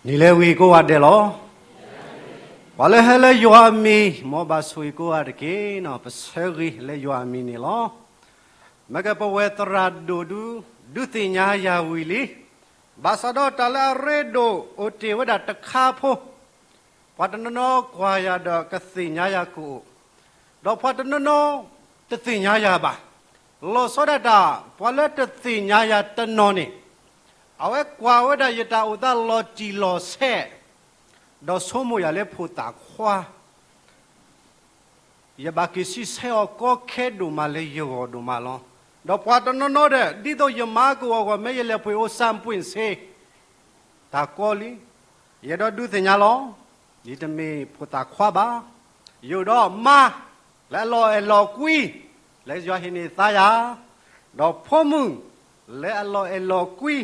နံၤလၢအဂ့ၤကိးဂၤဒဲးလီၤ. ပှၤလၢဟဲလၢယွၤအမံၤ မ်ဘၣ်ဆိၣ်ဂ့ၤကိးဂၤတက့ၢ်. ပဆၢဂ့ၤလၢယွၤအမံၤန့ၣ်လီၤ. မ့ၢ်ကပဝဲသရၣ်ဒိၣ်ဒု ဒုးသ့ၣ်ညါယၤဝံၤလံ. ဘၣ်ဆၣ်ဒီးတၢ်လၢအရ့ဒိၣ်အိၣ်တ့ၢ်ဝဲဒၣ်တခါဖိ, ပှၤတနီၤနီၤကွၢ်ယၤဒီးကသ့ၣ်ညါယၤကအိၣ်, ဒီးပှၤတနီၤနီၤတသ့ၣ်ညါယၤဘၣ်. လီၤဆီဒၣ်တၢ် ပှၤလၢတသ့ၣ်ညါယၤတနီၤန့ၣ်, အဝဲကွၢ်ဝဲဒၣ်ယတၢ်အိၣ်သးလီၤတံၢ်လီၤဆဲး, ဒီးဆိကမိၣ်ယၤလၢဖိသၣ်ခွါ ယဘၣ်က့ၤဆံဆဲအီၤကီခဲဒိၣ်မးလၢယဂီၢ်ဒိၣ်မးလီၤ. ဒီးပှၤတနီၤနီၤဒီး ဒ်သိးယမါကအိၣ်အဂီၢ် မ့ၢ်ယလဲၤပှ့ၤအိၣ်စၣ်ပှ့ၤစ့, တၢ်ကီလံ, ယအဲၣ်ဒိးဒုးသ့ၣ်ညါလီၤ. ယတမ့ၢ်ဖိသၣ်ခွါဘၣ်. ယအိၣ်ဒီးမါ လၢအလီၤအဲၣ်လီၤကွံ လၢယွၤဟ့ၣ်န့ၢ်သါယၤ, ဒီးဖိမုၣ် လၢအလီၤအဲၣ်လီၤကွံ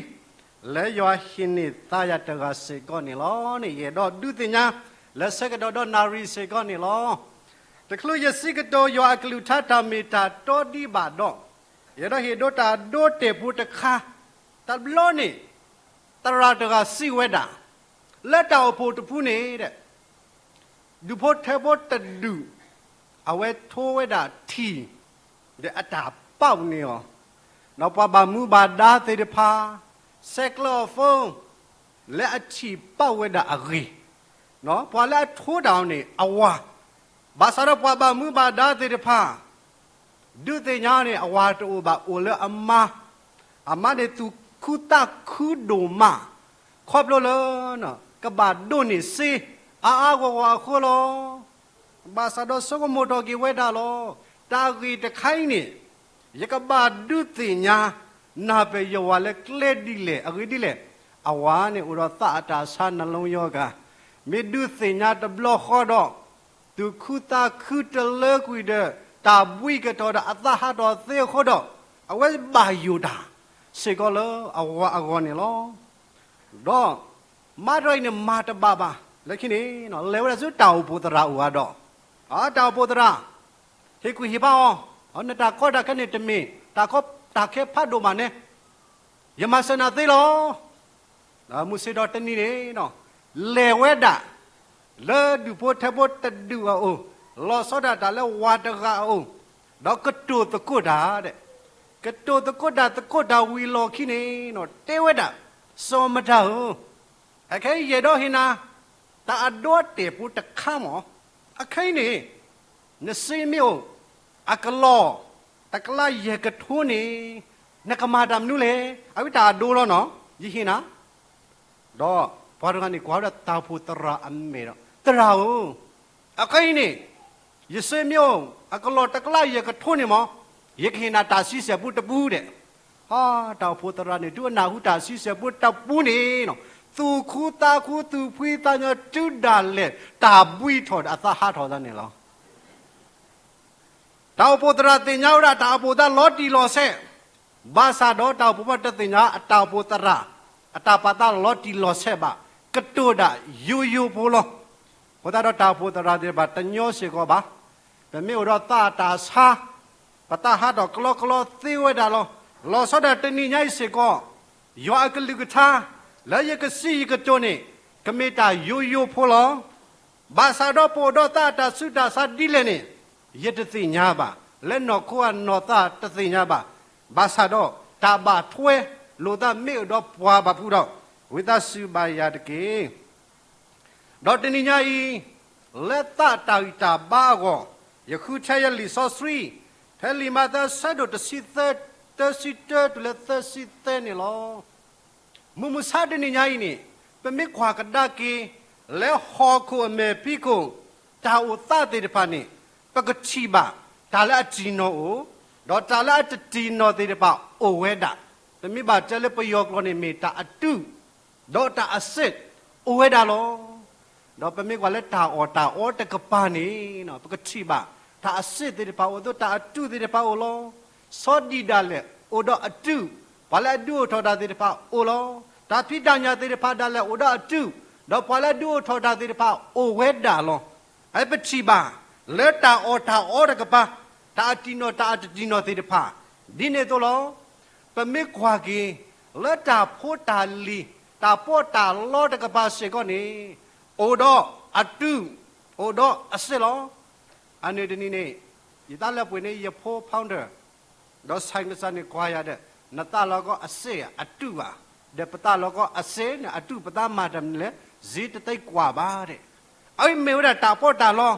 လၢယွၤဟ့ၣ်န့ၢ်သါယၤတဂၤစ့ၢ်ကီးန့ၣ်လီၤန့ၣ် ယအဲၣ်ဒိးဒုးသ့ၣ်ညါ လၢဆၢကတီၢ်ဒီးနၣ်ရံၣ်စ့ၢ်ကီးန့ၣ်လီၤ. တချုးယစံးကတိၤယွၤအကလုၢ်ကထါတၢ်မ့ၢ်တၢ်တီဒံးဘၣ်ဒီး, ယအဲၣ်ဒိးဟ့ၣ်ဒိတၢ်ဒိတဲာ်ဖိတခါ, တဘျီန့ၣ် သရၣ်တဂၤစံးဝဲဒၣ်, လၢတၢ်အိၣ်ဖှိၣ်တဖုန့ၣ် ဒူၣ်ဖိထၢဖိတဒူၣ် အဝဲထိဝဲဒၣ်ထံၣ် ဒီးအတၢ်ပာ်န့ၢ်အီၤ, ဒီးပှၤဘၣ်မူဘၣ်ဒါသ့ၣ်တဖၣ် ဆဲးကျၢအီၤဖိ လၢအထံၣ်ပာ်ဝဲဒၣ်အဂ့ၢ်, ပှၤလၢအထိတၢ်အီၤန့ၣ် အဝၤ, ဘၣ်ဆၣ်ဒီးပှၤဘၣ်မူဘၣ်ဒါသ့ၣ်တဖၣ် ဒုးသ့ၣ်ညါန့ၣ် အဝၤတအိၣ်ဘၣ် အိၣ်လၢအမါ, အမါန့ၣ်သူၣ်ခုသးခုဒိၣ်မး, ခီဖျိလၢ ကဘၣ်ဒိးန့ၢ်စ့ အါအါဂီၢ်ဂီၢ်အဃိလီၤ. ဘၣ်ဆၣ်ဒီးဆိကမိၣ်ထီၣ်က့ၤဝဲဒၣ်လီၤ. တၢ်ဂ့ၢ်တခါအံၤန့ၣ် ယကဘၣ်ဒုးသ့ၣ်ညါ နၢ်ပၢၢ်ယဝၤလၢကျဲဒ်လဲၣ် အဂ့ၢ်ဒ်လဲၣ်, အဝၤန့ၣ်အိၣ်ဒီးသးအတၢ်ဆါ နလီယီဂၤ, မ့ၢ်ဒုးသ့ၣ်ညါတဘျီဃီဒီး သူၣ်ခုသးခုတလၢကွံာ်ဒီး တၢ်ဘှံးကတီၢ်ဒီးအသးဟးထီၣ်သ့အဃိဒီး အဝဲဘၣ်ယိၣ်တၢ်စ့ၢ်ကီးလၢအဝၤအဂီၢ်န့ၣ်လီၤ. ဒီးမါတဂၤအံၤန့ၣ်မၤတဘၣ်ဘၣ်, လၢခံန့ၣ် လဲၤဝဲဒၣ်ဆူတၢ်အိၣ်ဖှိၣ်သရၣ်အိၣ်ဧါဒီး, တၢ်အိၣ်ဖှိၣ်သရၣ် ဟ့ၣ်ကူၣ်ဟ့ၣ်ဖးအီၤ, နတၢ်ကီတၢ်ခဲန့ၣ်တမ့ၢ် တၢ်ကီတၢ်ခဲဖးဒိၣ်မးန့ၣ် ယမၤစၢၤနၤသ့လီၤ. မုၢ်ဆ့ၣ်ထီၣ်တနံၤန့ၣ် လဲၤဝဲဒၣ် လၢဒူၣ်ဖိထၢဖိတဒူၣ်အအိၣ်, လီၤဆီဒၣ်တၢ်လၢဝၤတဂၤအအိၣ်, ဒီးကတိၤသကိးတၢ်ဒဲး, ကတိၤသကိးတၢ်သကိးတၢ်ဝံၤလီၢ်ခံန့ၣ် တဲဝဲဒၣ်, စီၤမတၤဧၢ, အခဲအံၤယအဲၣ်ဒိးဟ့ၣ်နၤ တၢ်အဒိအတဲာ်ဖိတခါမး, အခဲအံၤန့ၣ် နစ့မ့ၢ်အိၣ် အကလီၢ် တကလးယဲၢ်ကထိန့ၣ် နကမၤတၢ်မနုၤလဲၣ်. အဝဲတၢ်အဒိလီၤနီၤ, ယဟ့ၣ်နၤ. ဒီးပှၤတဂၤန့ၣ် ကွၢ်ဝဲဒၣ်တၢ်အိၣ်ဖှိၣ်သရၣ်အမဲာ်ဒီး, သရၣ်ဧၢ, အခဲအံၤန့ၣ် ယစ့မ့ၢ်အိၣ် အကလီၢ်တကလးယဲၢ်ကထိန့ၣ်မး, ယကဟ့ၣ်နၤတၢ်ဆံဆဲၣ်ပူတပူဒဲး. တၢ်အိၣ်ဖှိၣ်သရၣ်န့ၣ် တုၤအနၢ်ဟူတၢ်ဆံဆဲၣ်ပူတပူန့ၣ်, သူၣ်ခုသးခု သူၣ်ဖှံသးညီ တုၤဒၣ်လဲာ် တၢ်ဘှံးထီၣ်ဒီးအသးဟးထီၣ်သးန့ၣ်လီၤ. တၢ်အိၣ်ဖှိၣ်သရၣ်သ့ၣ်ညါဝဲဒၣ် တၢ်အိၣ်ဖှိၣ်သးလီၤတံၢ်လီၤဆဲး, ဘၣ်ဆၣ်ဒီးတၢ်အိၣ်ဖှိၣ်သရၣ်တသ့ၣ်ညါ အတၢ်အိၣ်ဖှိၣ်သရၣ် အတၢ်ပာ်သးလီၤတံၢ်လီၤဆဲးဘၣ်, ကတိၤဒၣ်ယိယိဖိလီၤ. အဃိသတးဒီးတၢ်အိၣ်ဖှိၣ်သရၣ်သ့ၣ်တဖၣ်တညီစ့ၢ်ကီးဘၣ်. ပမ့ၢ်အိၣ်ဒီးသးအတၢ်ဆါ, ပသးဟးထီၣ်ကလီကလီသ့ဝဲဒၣ်လီၤ. လီၤဆီဒၣ်တနံၤညါအံၤစ့ၢ်ကီး, ယွၤအကလုၢ်ကထါ လၢယကစံးယကတိၤန့ၣ် ကမ့ၢ်တၢ်ယိယိဖိလီၤ. ဘၣ်ဆၣ်ဒီးပအိၣ်ဒီးသးအတၢ်ဆူးတၢ်ဆါဒ်လဲၣ်န့ၣ် ယတသ့ၣ်ညါဘၣ်, လၢနီၢ်ခိအနီၢ်သးတသ့ၣ်ညါဘၣ်. ဘၣ်ဆၣ်ဒီးတၢ်ဘၣ်ထွဲလိာ်သးမ့ၢ်အိၣ်ဒီးပှၤဘၣ်ဖုးဒီး ဝံသးစူၤဘၣ်ယၤတက့ၢ်. ဒီးတနံၤညါအံၤ, လၢသးတၢ်ဂံၢ်တၢ်ဘါအဂီၢ်, ယဃုထၢယလံာ်စီဆှံ, ဖဲလံာ်မးသဲဆၢဒိၣ်တဆံသၢ, သၢဆံတၢတုၤလၢသၢဆံသၢန့ၣ်လီၤ. မုၢ်မဆါတနံၤညါအံၤန့ၣ်, ပမ့ၢ်ကွၢ်ကဒါက့ၤ လၢဟီၣ်ခိၣ်အမဲာ်ဖံးခိၣ် တၢ်အိၣ်သးသ့ၣ်တဖၣ်န့ၣ်, ပကထံၣ်ဘၣ် တၢ်လၢအတံၢ်နီၢ်အိၣ်, ဒီးတၢ်လၢအတတံၢ်နီၢ်သ့ၣ်တဖၣ်အိၣ်ဝဲဒၣ်. ပမ့ၢ်ဘၣ်တဲလၢပယီၤကျိာ်န့ၣ်မ့ၢ်တၢ်အတု ဒီးတၢ်အစစ် အိၣ်ဝဲဒၣ်လီၤ. ဒီးပမ့ၢ်ကွၢ်လၢတၢ်အီၣ်တၢ်အီတကပၤန့ၣ်, ပကထံၣ်ဘၣ် တၢ်အစစ်သ့ၣ်တဖၣ်အိၣ်အသိး တၢ်အတုသ့ၣ်တဖၣ်အိၣ်လီၤ. ဆီဒံၣ်ဒၣ်လဲာ်အိၣ်ဒီးအတု, ပှၤလၢအဒုးအိၣ်ထီၣ်တၢ်သ့ၣ်တဖၣ်အိၣ်လီၤ. တၢ်ဖံးတၢ်ညၣ်သ့ၣ်တဖၣ်ဒၣ်လဲာ်အိၣ်ဒီးအတု, ဒီးပှၤလၢအဒုးအိၣ်ထီၣ်တၢ်သ့ၣ်တဖၣ်အိၣ်ဝဲဒၣ်လီၤ. အပထံၣ်ဘၣ် လၢတၢ်အီၣ်တၢ်အီတကပၤ, တၢ်အတံၢ်နီၢ်တၢ်အတတံၢ်နီၢ်သ့ၣ်တဖၣ်, ဒ်န့ၣ်အသိးလီၤ. ပမ့ၢ်ကွၢ်က့ၤ လၢတၢ်ဖိတၢ်လံၤ တၢ်ပီးတၢ်လီတကပၤစ့ၢ်ကီးန့ၣ် အိၣ်ဒီးအတုၢ် အိၣ်ဒီးအစ့ၢ်လီၤ. အန့ၣ်တနံၤန့ၣ် ယသးလဲၤပှ့ၤန့ၢ်ယဖိ founder ဒီးဆဲးကစၢ်န့ၣ်ကွၢ်ယၤဒီး နသးလီၤကီအစ့ၢ်အတုၢ်ဘၣ်, ဒီးပသးလီၤကီအစ့ၢ်န့ၣ်အတုၢ် ပသးမၤတၢ်မနုၤလဲၣ် စ့တသ့ကွၢ်ဘၣ်ဒီး အအံၤမ့ၢ်ဝဲဒၣ်တၢ်ပီးတၢ်လီ,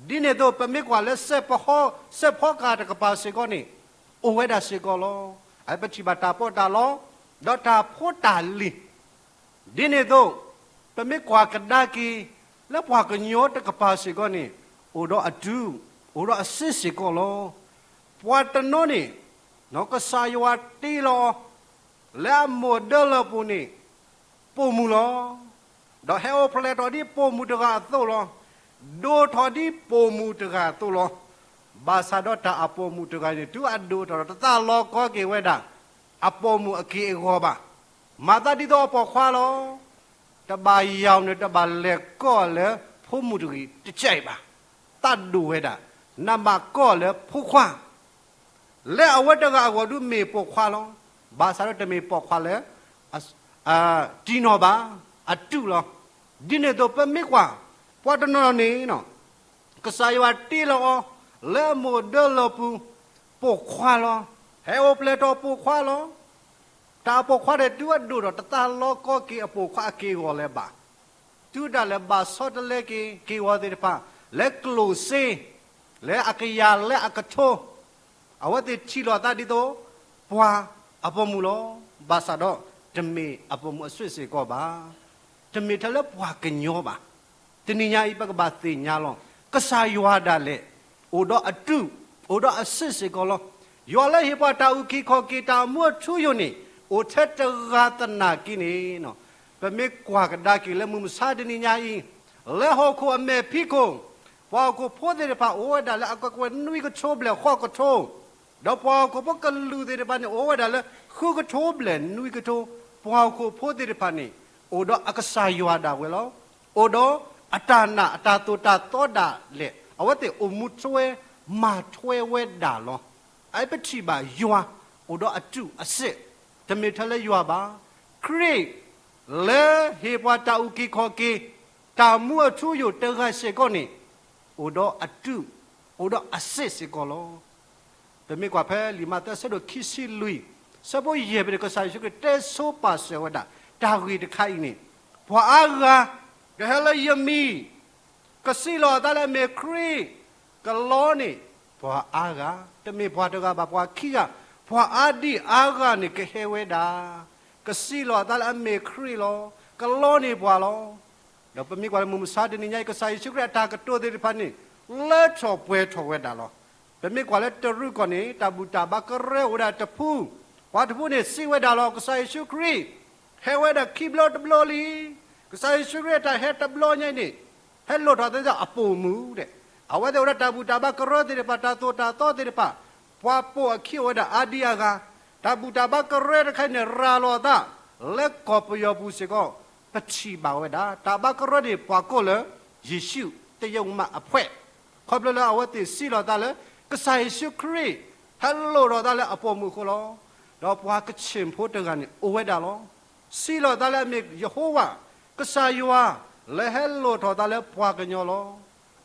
ဒ်န့ၣ်အသိး ပမ့ၢ်ကွၢ်လၢ စဲးဖီကၤတကပၤစ့ၢ်ကီးန့ၣ် အိၣ်ဝဲဒၣ်စ့ၢ်ကီးလီၤ. အပထံၣ်ဘၣ်တၢ်ပီးတၢ်လီ ဒီးတၢ်ဖိတၢ်လံၤ ဒ်န့ၣ်အသိး ပမ့ၢ်ကွၢ်ကဒါက့ၤ လၢပှၤကညီတကပၤစ့ၢ်ကီးန့ၣ် အိၣ်ဒီးအတုၢ် အိၣ်ဒီးအစ့ၢ်စ့ၢ်ကီးလီၤ. ပှၤတနီၤန့ၣ် ကစၢ်ယွၤတ့လီၤအီၤ လၢအမိၢ်ဒၢလီၤပူၤန့ၣ် ပိာ်မုၣ်လီၤ. ဒီးဟဲအိၣ်ဖျဲၣ်ထီၣ်ဒ်ပိာ်မုၣ်တဂၤအသိးလီၤ. ဒိၣ်ထီၣ်ဒ်ပိာ်မုၣ်တဂၤအသိးလီၤ. ဘၣ်ဆၣ်ဒီးတၢ်အပိာ်မုၣ်တဂၤန့ၣ် တုၤအဒိၣ်ထီၣ်ဒီး တသးလီၤကီက့ၤဝဲဒၣ် အပိာ်မုၣ်အက့ၢ်အဂီၤဘၣ်. မၤသးဒ်သိးအပိာ်ခွါလီၤ. တဘၣ်ယၤန့ၣ် တဘၣ်လဲၤကီၢ်လၢဖိမုၣ်တဂ့ၤတကဲဘၣ်. သးဒိၣ်ဝဲဒၣ် နဘၣ်ကီၢ်လၢဖိခွါ လၢအဝဲတဂၤအဂီၢ်ဒုးမ့ၢ်ပိာ်ခွါလီၤ. ဘၣ်ဆၣ်ဒီးတမ့ၢ်ပိာ်ခွါလၢ တံၢ်နီၢ်ဘၣ်, အတုၢ်လီၤ. ဒ်န့ၣ်အသိးပမ့ၢ်ကွၢ် ပှၤတနီၤန့ၣ် ကစၢ်ယွၤတ့လီၤအီၤ လၢအမိၢ်ဒၢလီၤပူၤ ပိာ်ခွါလီၤ. ဟဲအိၣ်ဖျဲၣ်ထီၣ်ပိာ်ခွါလီၤ. တၢ်အပိာ်ခွါဒီးတုၤအဒိၣ်ထီၣ် တသးလီၤကီက့ၤအပိာ်ခွါအက့ၢ်အဂီၤလၢၤဘၣ်. တုၤဒၣ်လဲာ်ဘၣ်ဆီတလဲက့ၤက့ၢ်ဂီၤသ့ၣ်တဖၣ် လၢကျိၣ်စ့ လၢအကယၤလၢအကထိ အဝဲသ့ၣ်ထံၣ်လိာ်အသးဒ်သိး ပှၤအပိာ်မုၣ်လီၤ. ဘၣ်ဆၣ်ဒီးတမ့ၢ်အပိာ်မုၣ်အစ့ၢ်စ့ၢ်ကီးဘၣ်. တမ့ၢ်ထဲလၢပှၤကညီဘၣ်. တနံၤညါအံၤပကဘၣ်သ့ၣ်ညါလီၤ. ကစၢ်ယွၤဒၣ်လဲာ် အိၣ်ဒီးအတုၢ် အိၣ်ဒီးအစ့ၢ်စ့ၢ်ကီးလီၤ. ယွၤလၢဟ့ၣ်ပှၤတၢ်အုၣ်က့ၤခီၣ်က့ၤတၢ်အမူအထူအယိာ်န့ၣ် အိၣ်ထဲတဂၤသနာ်က့န့ၣ် ပမ့ၢ်ကွၢ်ကဒါက့ၤလၢမုၢ်မဆါတနံၤညါအံၤ လၢဟီၣ်ခိၣ်အမဲာ်ဖံးခိၣ် ပှၤဟီၣ်ခိၣ်ဖိသ့ၣ်တဖၣ်အိၣ်ဝဲဒၣ်လၢအကကွဲၢ်နွံကထိဘျဲၣ်ဃိးကထိ ဒီးပှၤဟီၣ်ခိၣ်ဖိကလုာ်သ့ၣ်တဖၣ်န့ၣ် အိၣ်ဝဲဒၣ်လၢဃုကထိဘျဲၣ်နွံကထိ, ပှၤဟီၣ်ခိၣ်ဖိသ့ၣ်တဖၣ်န့ၣ် အိၣ်ဒီးအကစၢ်ယွၤဒၣ်ဝဲလီၤ. အိၣ်ဒီးအတၢ်နာ်အတၢ်သိၣ်တၢ်သီဒၣ်လဲာ် အဝဲသ့ၣ်အိၣ်မူထွဲ မၤထွဲဝဲဒၣ်လီၤ. အအံၤပထံၣ်ဘၣ်ယွၤ အိၣ်ဒီးအတုၢ်အစ့ၢ်, တမ့ၢ်ထဲလၢယွၤဘၣ်. ခရံာ် လၢဟ့ၣ်ပှၤတၢ်အုၣ်က့ၤခီၣ်က့ၤ တၢ်မူအထူအယိာ်တဂၤစ့ၢ်ကီးန့ၣ် အိၣ်ဒီးအတုၢ် အိၣ်ဒီးအစ့ၢ်စ့ၢ်ကီးလီၤ. ပမ့ၢ်ကွၢ်ဖဲလံာ်မးသဲအဆၢဒိၣ်ခံဆံလွံၢ် အဆၢဖိယဲၢ်ဖဲန့ၣ် ကစၢ်ယ့ၣ်ၡူးခရံာ်တဲဆိပာ်စၢၤဝဲဒၣ် တၢ်ဂ့ၢ်တခါအံၤန့ၣ်, ပှၤအါဂၤ ကဟဲလၢယမံၤ ကစံးလီၤအသးလၢအမ့ၢ်ခရံာ်, ကလီန့ၢ်ပှၤအါဂၤ, တမ့ၢ်ပှၤတဂၤဘၣ် ပှၤခံဂၤ, ပှၤအါဒံၣ်အါဂၤန့ၣ်ကဟဲဝဲဒၣ်, ကစံးလီၤအသးလၢအမ့ၢ်ခရံာ်လီၤ, ကလီန့ၢ်ပှၤလီၤ. ဒီးပမ့ၢ်ကွၢ်လၢမုၢ်မဆါတနံၤညါအံၤ ကစၢ်ယ့ၣ်ၡူးခရံာ်အတၢ်ကတိၤသ့ၣ်တဖၣ်န့ၣ် လၢထီၣ်ပှဲၤထီၣ်ဝဲဒၣ်လီၤ. ပမ့ၢ်ကွၢ်လၢတရူးကီၢ်န့ၣ် တၢ်ဘူၣ်တၢ်ဘါကရၢအိၣ်ဝဲဒၣ်တဖု, ပှၤတဖုန့ၣ်စံးဝဲဒၣ်လီၤ ကစၢ်ယ့ၣ်ၡူးခရံာ် ဟဲဝဲဒၣ်ခံဘျီတဘျီလံ. ကစၢ်ယ့ၣ်ၡူးခရံာ်အတၢ်ဟဲတဘျီညါအံၤန့ၣ် ဟဲလိၣ်ထီၣ်သးအပိာ်မုၣ်ဒီး အဝဲသ့ၣ်အိၣ်ဒီးတၢ်ဘူၣ်တၢ်ဘါကရၢသ့ၣ်တဖၣ် တၢ်သိၣ်တၢ်သီသ့ၣ်တဖၣ်, ပှၤပိာ်အခံအိၣ်ဝဲဒၣ်အါဒံအါဂၤ, တၢ်ဘူၣ်တၢ်ဘါကရၢတခါအံၤန့ၣ် ရၤလီၤအသး လၢကီၢ်ပယီၤပူၤစ့ၢ်ကီး, ပထံၣ်ဘၣ်ဝဲဒၣ် တၢ်ဘါကရၢန့ၣ် ပှၤကိးလၢ ယ့ၣ်ၡူးတရုတ်မှန်အဖွဲ့, ခီဖျိလၢအဝဲသ့ၣ်စံးလီၤသးလၢ ကစၢ်ယ့ၣ်ၡူးခရံာ် ဟဲလိၣ်ထီၣ်သးလၢအပိာ်မုၣ်အဃိလီၤ. ဒီးပှၤကချ့ၣ်ဖိတဂၤန့ၣ် အိၣ်ဝဲဒၣ်လီၤ. စံးလီၤသးလၢအမ့ၢ်ယဟိဝၤ ကစၢ်ယွၤ လၢဟဲလိၣ်ထီၣ်သးလၢပှၤကညီလီၤ.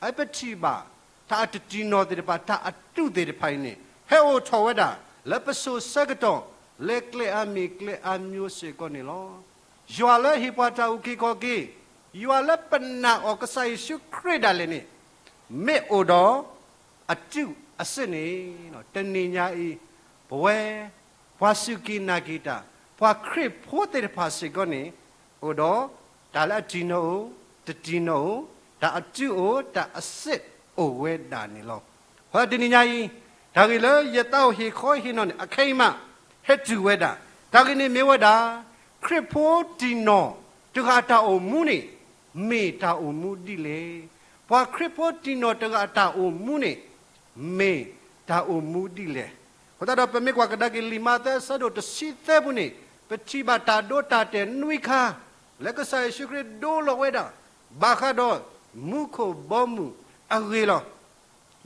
အပထံၣ်ဘၣ် တၢ်အတတံၢ်နီၢ်သ့ၣ်တဖၣ် တၢ်အတုၢ်သ့ၣ်တဖၣ်အံၤန့ၣ် ဟဲအိၣ်ထီၣ်ဝဲဒၣ် လၢပစိၤဆၢကတီၢ် လၢကျဲအါမံၤကျဲအါမျိုးစ့ၢ်ကီးန့ၣ်လီၤ. ယွၤလၢဟ့ၣ်ပှၤတၢ်အုၣ်က့ၤခီၣ်က့ၤ, ယွၤလၢပနာ်အီၤကစၢ်ယ့ၣ်ၡူးခရံာ်ဒၣ်လဲာ်န့ၣ် မ့ၢ်အိၣ်ဒီး အတုၢ်အစ့ၢ်န့ၣ် တနံၤညါအံၤ ပဝဲ ပှၤစူၢ်က့ၤနာ်က့ၤတၢ် ပှၤခရံာ်ဖိသ့ၣ်တဖၣ်စ့ၢ်ကီးန့ၣ် အိၣ်ဒီး တၢ်လၢအတံၢ်နီၢ်အိၣ် တတံၢ်နီၢ်အိၣ် တၢ်အတုၢ်အိၣ် တၢ်အစ့ၢ်အိၣ်ဝဲဒၣ်န့ၣ်လီၤ. အဃိတနံၤညါအံၤ တၢ်ဂ့ၢ်လၢယသးအိၣ်ဟ့ၣ်ခီဟ့ၣ်နီၤန့ၣ် အခဲအံၤမး ဟဲတုၤဝဲဒၣ် တၢ်ဂ့ၢ်န့ၣ်မ့ၢ်ဝဲဒၣ် ခရံာ်ဖိတံၢ်နီၢ်တဂၤအတၢ်အိၣ်မူန့ၣ် မ့ၢ်တၢ်အိၣ်မူဒ်လဲၣ်. ပှၤခရံာ်ဖိတံၢ်နီၢ်တဂၤအတၢ်အိၣ်မူန့ၣ် မ့ၢ်တၢ်အိၣ်မူဒ်လဲၣ်. အဃိသတးဒီး ပမ့ၢ်ကွၢ်ကဒါက့ၤလံာ်မးသဲအဆၢဒိၣ်တဆံသၢပူၤန့ၣ် ပထံၣ်ဘၣ်တၢ်ဒိတၢ်တဲာ်နွံခါ လၢကစၢ်ယ့ၣ်ၡူးခရံာ်ဒိလီၤဝဲဒၣ် ဘၣ်ဃးဒီးမူခိၣ်ဘီမုၢ်အဂ့ၢ်လီၤ.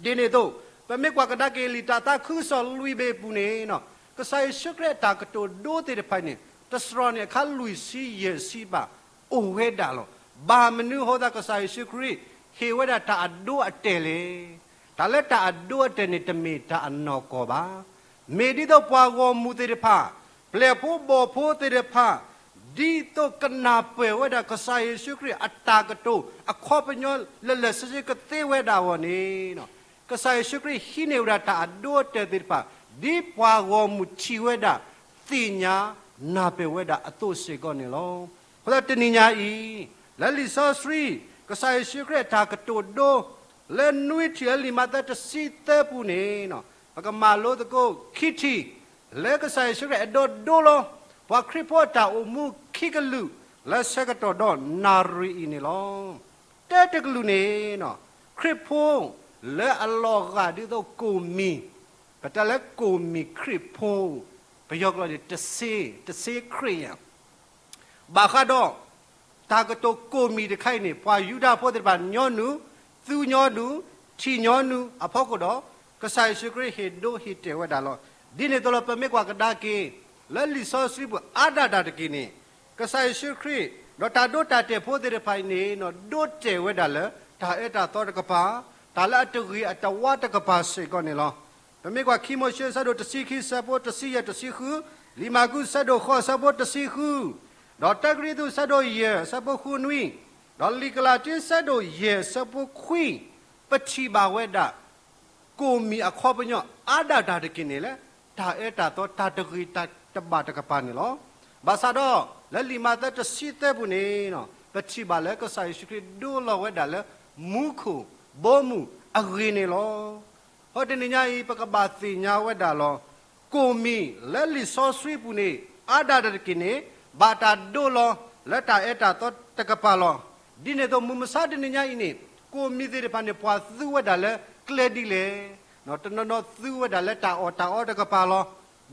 ဒ်န့ၣ်အသိး ပမ့ၢ်ကွၢ်ကဒါက့ၤလံာ်တၢ်သးခုကစီၣ်လွံၢ်ဘ့ၣ်အပူၤန့ၣ် ကစၢ်ယ့ၣ်ၡူးခရံာ်အတၢ်ကတိၤဒိသ့ၣ်တဖၣ်န့ၣ် တစရီန့ၣ် အခါလွံၢ်ဆံယဲၢ်ဆံဘၣ် အိၣ်ဝဲဒၣ်လီၤ. ဘၣ်မနုၤဃိသတး ကစၢ်ယ့ၣ်ၡူးခရံာ် ဟ့ၣ်ဝဲဒၣ်တၢ်အဒိအတဲာ်လဲၣ်. တၢ်လၢတၢ်အဒိအတဲာ်န့ၣ် တမ့ၢ်တၢ်အနီၢ်ကီၢ်ဘၣ်. မ့ၢ်ဒ်သိးပှၤဂီၢ်မုၢ်သ့ၣ်တဖၣ်, ပျဲၢ်ဖိဘီၣ်ဖိသ့ၣ်တဖၣ်, ဒ်သိးကနၢ်ပၢၢ်ဝဲဒၣ် ကစၢ်ယ့ၣ်ၡူးခရံာ်အတၢ်ကတိၤအခီပညီ လၢာ်လၢာ်ဆ့ဆ့ကသ့ဝဲဒၣ်အဂီၢ်န့ၣ်, ကစၢ်ယ့ၣ်ၡူးခရံာ်ဟံးန့ၢ်ဝဲဒၣ်တၢ်အဒိအတဲာ်သ့ၣ်တဖၣ် ဒ်ပှၤဂီၢ်မုၢ်ထံၣ်ဝဲဒၣ်, သ့ၣ်ညါ, နၢ်ပၢၢ်ဝဲဒၣ်အသိးစ့ၢ်ကီးန့ၣ်လီၤ. အဃိသတးတနံၤညါအံၤ, လၢလံာ်စီဆှံ, ကစၢ်ယ့ၣ်ၡူးခရံာ်အတၢ်ကတိၤဒိ, လၢနွံထံၣ်လၢလံာ်မးသဲတဆံသၢပူၤန့ၣ်, ပကမၤလိသကိးခံထံၣ်, လၢကစၢ်ယ့ၣ်ၡူးခရံာ်အဲၣ်ဒိးဒိလီၤ ပှၤခရံာ်ဖိအတၢ်အိၣ်မူခံကလုာ် လၢဆၢကတီၢ်ဒီးနၣ်ရံၣ်အံၤန့ၣ်လီၤ. တၢ်တကလုာ်န့ၣ်, ခရံာ်ဖိလၢအလီၤဂာ်ဒ်သိးကိၣ်မံၤ, ပတဲလၢကိၣ်မံၤခရံာ်ဖိ, ပယီၤကျိာ်န့ၣ် တဆ့, တဆ့ခရံာ်ယါ ဘၣ်ဃးဒီး တၢ်ကတိၤကိၣ်မံၤတခါအံၤန့ၣ် ပှၤယူဒၤဖိသ့ၣ်တဖၣ်ညီနုၢ်, သူညီနုၢ်, ထံၣ်ညီနုၢ်အဖီခိၣ်ဒီး, ကစၢ်ယ့ၣ်ၡူးခရံာ်ဟ့ၣ်ဒိဟ့ၣ်တဲာ်ဝဲဒၣ်လီၤ. ဒ်န့ၣ်အသိးလီၤ ပမ့ၢ်ကွၢ်ကဒါက့ၤ, လၢလံာ်စီဆှံပူၤအါဒၣ်တၢ်တက့ၢ်န့ၣ်, ကစၢ်ယ့ၣ်ၡူးခရံာ်, ဒီးတၢ်ဒိတၢ်တဲာ်ဖိသ့ၣ်တဖၣ်အံၤန့ၣ် ဒိတဲာ်ဝဲဒၣ်လၢ တၢ်အၢတၢ်သီတကပၤ, တၢ်လၢအတဂ့ၤအတဝါတကပၤစ့ၢ်ကီးန့ၣ်လီၤ. ပမ့ၢ်ကွၢ်ခံမိၤၡ့ဆၢဒိၣ်တဆံခံဆၢဖိတဆံယဲၢ်တဆံဃု, လံာ်မၢ်ကူးဆၢဒိၣ်ဃိးဆၢဖိတဆံဃု, ဒီးတၢကရံၣ်သူးဆၢဒိၣ်ယဲၢ်ဆၢဖိဃုနွံ, ဒီးလံာ်ကလၤတံဆၢဒိၣ်ယဲၢ်ဆၢဖိခွံ, ပထံၣ်ဘၣ်ဝဲဒၣ် ကိၣ်မံၤအခီပညီအါဒၣ်တၢ်တက့ၢ်န့ၣ်လၢ တၢ်အၢတၢ်သီတၢ်တဂ့ၤတၢ်တဘၣ်တကပၤန့ၣ်လီၤ. ဘၣ်ဆၣ်ဒီး လၢလံာ်မးသဲတဆံသၢပူၤန့ၣ်, ပထံၣ်ဘၣ်လၢကစၢ်ယ့ၣ်ၡူးခရံာ်ဒိလီၤဝဲဒၣ်လၢ မူခိၣ်ဘီမုၢ်အဂ့ၢ်န့ၣ်လီၤ. အဃိတနံၤညါအံၤ ပကဘၣ်သ့ၣ်ညါဝဲဒၣ်လီၤ. ကိၣ်မံၤလၢလံာ်စီဆှံပူၤန့ၣ် အါဒၣ်တၢ်တက့ၢ်န့ၣ် ဘၣ်တၢ်ဒိလီၤလၢတၢ်အၢတၢ်သီတကပၤလီၤ. ဒ်န့ၣ်အသိး မုၢ်မဆါတနံၤညါအံၤန့ၣ် ကိၣ်မံၤသ့ၣ်တဖၣ်န့ၣ် ပှၤသူဝဲဒၣ်လၢကျဲဒ်လဲၣ်. တနီၤနီၤသူဝဲဒၣ်လၢတၢ်အီၣ်တၢ်အီတကပၤလီၤ.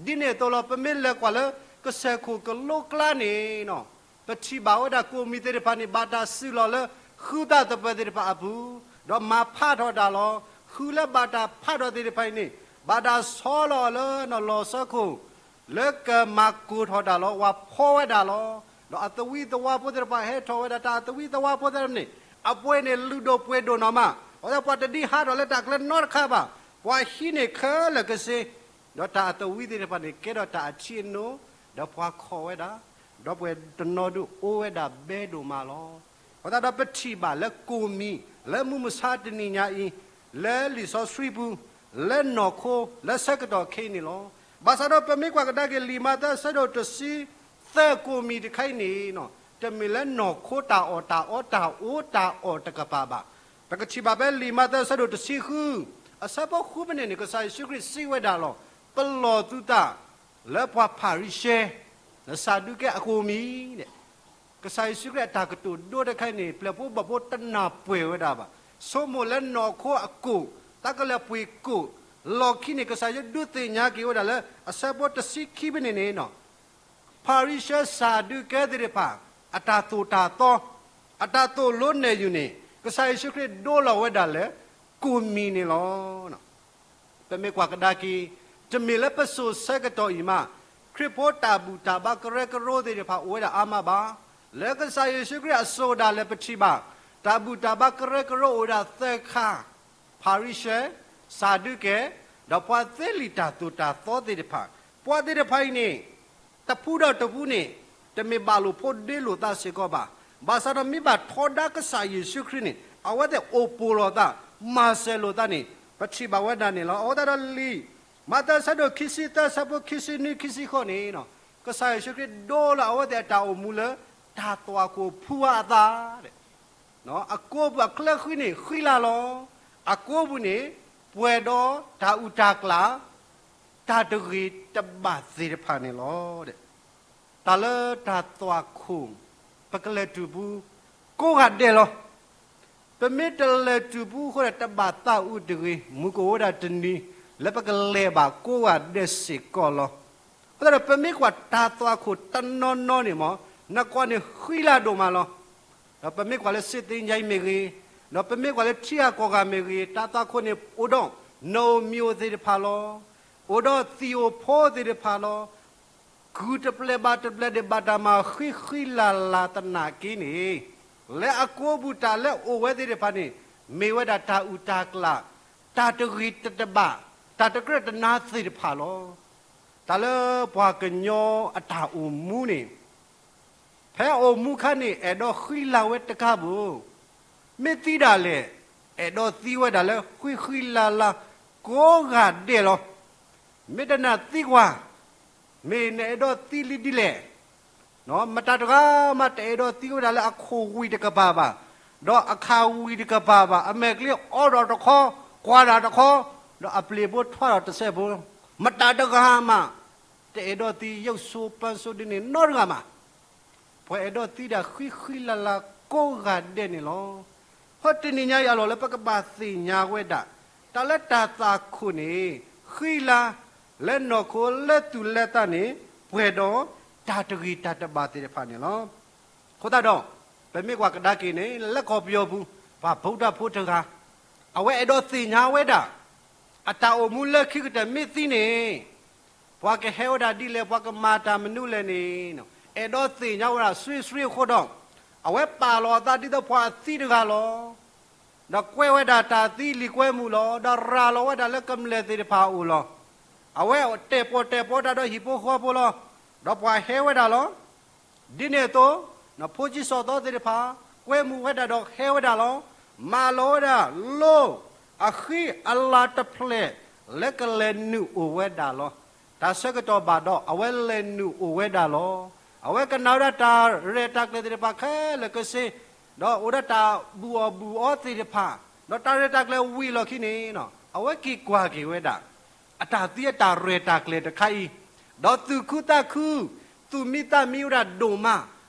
ဒ်န့ၣ်အသိးလီၤ ပမ့ၢ်လဲၤကွၢ်လၢကစၢၢ်ခိၣ်ကလိကျါန့ၣ် ပထံၣ်ဘၣ်ဝဲဒၣ်ကိၣ်မံၤသ့ၣ်တဖၣ်န့ၣ် ဘၣ်တၢ်စုၣ်လီၤလၢ ဃုသၣ်သပၢၤသ့ၣ်တဖၣ်အပူၤ, ဒီးမၤဖးထီၣ်တၢ်လီၤ. ဃုလၢဘၣ်တၢ်ဖးထီၣ်သ့ၣ်တဖၣ်အံၤန့ၣ် ဘၣ်တၢ်ဆီလီၤအီၤလၢနီၢ်လီၢ်စၢခိၣ် လၢကမၤကိၢ်ထီၣ်တၢ်လီၤ ဝၤဖီဝဲဒၣ်လီၤ. ဒီးအသဝံသဝါဖိသ့ၣ်တဖၣ်ဟဲထီၣ်ဝဲဒၣ် တၢ်အသဝံသဝါဖိသ့ၣ်တဖၣ်န့ၣ် အပှ့ၤန့ၣ်လုၢ်ဒိၣ်ပှ့ၤဒိၣ်နီၢ်မး, အဝဲဒၣ်ပှၤတဒံးဟးထီၣ်လၢတၢ်ကျဲနီတခါဘၣ်. ပှၤဟံးန့ၢ်ခဲလၢာ်ခဲဆ့, ဒီးတၢ်အသဝံသ့ၣ်တဖၣ်န့ၣ် ကဲထီၣ်တၢ်အထံအနိ, ဒီးပှၤခိးဝဲဒၣ်, ဒီးပှၤတနီၤဒုးအိၣ်ဝဲဒၣ်ဘဲဒိၣ်မးလီၤ. အဃိသတးဒီးပထံၣ်ဘၣ်လၢကိၣ်မံၤ လၢမုၢ်မဆါတနံၤညါအံၤ, လၢလံာ်စီဆှံပူၤ, လၢနီၢ်ခိ, လၢဆၢကတီၢ်ခဲအံၤန့ၣ်လီၤ. ဘၣ်ဆၣ်ဒီးပမ့ၢ်ကွၢ်ကဒါက့ၤ လံာ်မးသဲဆၢဒိၣ်တဆံသၢကိၣ်မံၤတခါအံၤန့ၣ်, တမ့ၢ်လၢနီၢ်ခိတၢ်အီၣ်တၢ်အီတၢ်အီတၢ်အီတကပၤဘၣ်. ပကထံၣ်ဘၣ်ဖဲလံာ်မးသဲဆၢဒိၣ်တဆံဃု, အဆၢဖိဃုဖဲန့ၣ်န့ၣ် ကစၢ်ယ့ၣ်ၡူးခရံာ်စံးဝဲဒၣ်လီၤ. ပလီၢ်သုသးလၢပှၤဖၤရံၤၡဲ, လၢစၤဒူးကဲအကိၣ်မံၤ, ကစၢ်ယ့ၣ်ၡူးခရံာ်အတၢ်ကတိၤဒိတခါအံၤန့ၣ် ပျဲၢ်ဖိဘီၣ်ဖိတနၢ်ပၢၢ်ဝဲဒၣ်ဘၣ်. ဆိကမိၣ်လၢနီၢ်ခိအကိၣ်, တၢ်ကလဲၤပှ့ၤကိၣ်, လီၢ်ခံန့ၣ် ကစၢ်ယ့ၣ်ၡူးဒုးသ့ၣ်ညါက့ၤဝဲဒၣ်လၢ အဆၢဖိတဆံခံဖဲန့ၣ်န့ၣ် ဖၤရံၤၡဲစၤဒူးကဲသ့ၣ်တဖၣ် အတၢ်သိၣ်တၢ်သီ, အတၢ်သိၣ်လိနဲၣ်ယုာ်န့ၣ် ကစၢ်ယ့ၣ်ၡူးခရံာ်ဒိလီၤဝဲဒၣ်လၢ ကိၣ်မံၤန့ၣ်လီၤ. ပမ့ၢ်ကွၢ်ကဒါက့ၤ, တမ့ၢ်လၢပစိၤဆၢကတီၢ်အံၤမး, ခရံာ်ဖိတၢ်ဘူၣ်တၢ်ဘါကရၢကရိသ့ၣ်တဖၣ်အိၣ်ဝဲဒၣ်အါမးဘၣ်. လၢကစၢ်ယ့ၣ်ၡူးခရံာ်အစိၤဒၣ်လဲာ်ပထံၣ်ဘၣ်, တၢ်ဘူၣ်တၢ်ဘါကရၢကရိအိၣ်ဝဲဒၣ်သၢခါ, ဖၤရံၤၡဲ, စၤဒူးကဲ, ဒီးပှၤသ့လံာ်တၢ်သိၣ်တၢ်သီသ့ၣ်တဖၣ်. ပှၤသ့ၣ်တဖၣ်အံၤန့ၣ် တဖုဒီးတဖုန့ၣ် တမ့ၢ်ဘၣ်လိာ်ဖိးဒ့လိာ်သးစ့ၢ်ကီးဘၣ်. ဘၣ်ဆၣ်ဒီးမ့ၢ်ဘၣ်ထီဒါကစၢ်ယ့ၣ်ၡူးခရံာ်န့ၣ် အဝဲသ့ၣ်အိၣ်ပိၢ်လိာ်သး, မၤစၢၤလိာ်သးန့ၣ် ပထံၣ်ဘၣ်ဝဲဒၣ်န့ၣ်လီၤ. အဃိသတးဒီးလံာ်မးသဲဆၢဒိၣ်ခံဆံသၢဆၢဖိခံဆံနွံခံဆံဃိးန့ၣ်, ကစၢ်ယ့ၣ်ၡူးခရံာ်ဒိလီၤအဝဲသ့ၣ်အတၢ်အိၣ်မူလၢ တၢ်သွၣ်ခိၣ်ဖုအါအသး အကိးပူၤအချၢဃံန့ၣ် ဃံလၤလီၤ. အကိးပူၤန့ၣ် ပှဲၤဒီးတၢ်အုၣ်တၢ်ကျၢၤ, တၢ်တဂ့ၤတဘၣ်သ့ၣ်တဖၣ်န့ၣ်လီၤ. တၢ်လၢတၢ်သွၣ်ခိၣ်, ပကလဲၤတုၤပူၤ ကိးဂၤဒဲးလီၤ. ပမ့ၢ်တလဲၤတုၤပူၤအဃိဒီး တဘၣ်သးအုးတဂ့ၤ, မုၢ်ကအိၣ်ဝဲဒၣ်တနံၤ လၢပကလဲၤဘၣ်ကိးဂၤဒဲးစ့ၢ်ကီးလီၤ. အဃိသတးဒီး ပမ့ၢ်ကွၢ်တၢ်သွၣ်ခိၣ်တနီၤနီၤန့ၣ်မ့ၢ် နကွၢ်န့ၣ်ဃံလၤဒိၣ်မးလီၤ. ဒီးပမ့ၢ်ကွၢ်လၢ စစ်သင်္ချိုင်း မ့ၢ်ဂ့ၤ, ဒီးပမ့ၢ်ကွၢ်လၢထံဂၤကီၢ်ဂၤမ့ၢ်ဂ့ၤ, တၢ်သွၣ်ခိၣ်န့ၣ်အိၣ်ဒီး နအိၣ်မံၤအိၣ်သ့ၣ်တဖၣ်လီၤ. အိၣ်ဒီးသံၣ်အိၣ်ဖီသ့ၣ်တဖၣ်လီၤ. ကုၢ်တပျဲၢ်ဘၣ်တပျဲၢ်န့ၣ် ဘၣ်တၢ်မၤဃံဃံလၤလၤသနာ်က့န့ၣ်, လၢအကိးပူၤတၢ်လၢအိၣ်ဝဲသ့ၣ်တဖၣ်န့ၣ် မ့ၢ်ဝဲဒၣ်တၢ်အုၣ်တၢ်ကျၢၤ, တၢ်တဂ့ၤတတဘၣ်, တၢ်တကြၢးတနါသ့ၣ်တဖၣ်လီၤ. တၢ်လၢပှၤကညီအတၢ်အိၣ်မူန့ၣ် ဖဲအအိၣ်မူခါန့ၣ် အဲၣ်ဒိးဃံလၤဝဲတကးဘၣ်, မ့ၢ်သံဒၣ်လဲာ် အဲၣ်ဒိးသံဝဲဒၣ်လၢဃံဃံလၤလၤကိးဂၤဒဲးလီၤ. မ့ၢ်တနာ်သံကွၢ်, မ့ၢ်နအဲၣ်ဒိးသံလံဒ်လဲၣ်. မတၤတဂၤမးတအဲၣ်ဒိးသံဝဲဒၣ်လၢအခိၣ်ဝံၤတကပၤဘၣ်, ဒီးအခးဝံၤတကပၤဘၣ်, အမဲာ်ကျဲအီဒီးတခီ, ကွၢ်ဒၣ်တခီ, ဒီးအပျ့ၤဖိထွါဒီးတစဲးဖိ, မတၤတဂၤမး တအဲၣ်ဒိးသံယိၣ်စိပၢစိဒ်န့ၣ်နီတဂၤမး. ပှၤအဲၣ်ဒိးသံဒၣ်ဃံဃံလၤလၤကိးဂၤဒဲးန့ၣ်လီၤ. ဟီတနံၤညါအံၤအလီၢ်လၢပကဘၣ်သ့ၣ်ညါဝဲဒၣ်, တၢ်လၢတၢ်သးခိၣ်န့ၣ် ဃံလၤလၢနီၢ်ခိလၢသူၣ်လၢသးန့ၣ် ပှဲၤဒီးတၢ်တဂ့ၤတၢ်တဘၣ်သ့ၣ်တဖၣ်န့ၣ်လီၤ. အဃိသတးဒီး ပမ့ၢ်ကွၢ်ကဒါက့ၤန့ၣ် လၢကီၢ်ပယီၤပူၤ ပှၤဗုဒ္ဓဖိတဂၤ အဝဲအဲၣ်ဒိးသ့ၣ်ညါဝဲဒၣ် အတၢ်အိၣ်မူလၢခံကတၢၢ်မ့ၢ်သံန့ၣ် ပှၤကဟဲဝဲဒၣ်ဒ်လဲၣ် ပှၤကမၤတၢ်မနုၤလဲၣ်န့ၣ် အဲၣ်ဒိးသ့ၣ်ညါဝဲဒၣ် ဆှံဆှံအဃိဒီး အဝဲပာ်လီၤအသးဒ်သိးပှၤအသံတဂၤလီၤ. ဒီးကွဲးဝဲဒၣ်တၢ်သံလံာ်ကွဲမုာ်လီၤ. ဒီးရၤလီၤဝဲဒၣ်လၢကမျၢၢ်သ့ၣ်တဖၣ်အအိၣ်လီၤ. အဝဲတဲာ်ပီၣ်တဲာ်ပီတၢ်ဒီးဟံၣ်ဖိဃီဖိလီၤ. ဒီးပှၤဟဲဝဲဒၣ်လီၤ. ဒ်န့ၣ်အသိး ဖိဆံးစီၤသီသ့ၣ်တဖၣ် ကွဲမုာ်ဝဲဒၣ်ဒီးဟဲဝဲဒၣ်လီၤ. မၤလီၤဝဲဒၣ်လိအဃံအလၤတဖျၢၣ်လၢကလဲၤနုာ်အိၣ်ဝဲဒၣ်လီၤ. တၢ်ဆၢကတီၢ်ဘၣ်ဒီး အဝဲလဲၤနုာ်အိၣ်ဝဲဒၣ်လီၤ. အဝဲကနၣ်ဝဲဒၣ်တၢ်ရဲၣ်တၢ်ကျဲၤသ့ၣ်တဖၣ်ခဲလၢာ်ကဆ့, ဒီးအိၣ်ဒီးတၢ်ဘူၣ်အီၣ်ဘူၣ်အီသ့ၣ်တဖၣ်, ဒီးတၢ်ရဲၣ်တၢ်ကျဲၤဝံၤလီၢ်ခံန့ၣ် အဝဲက့ၤကွၢ်က့ၤဝဲဒၣ် အတၢ်သံအတၢ်ရဲၣ်တၢ်ကျဲၤတခါအံၤ, ဒီးသူၣ်ခုသးခု, သူၣ်မံသးမံဝဲဒၣ်ဒိၣ်မး,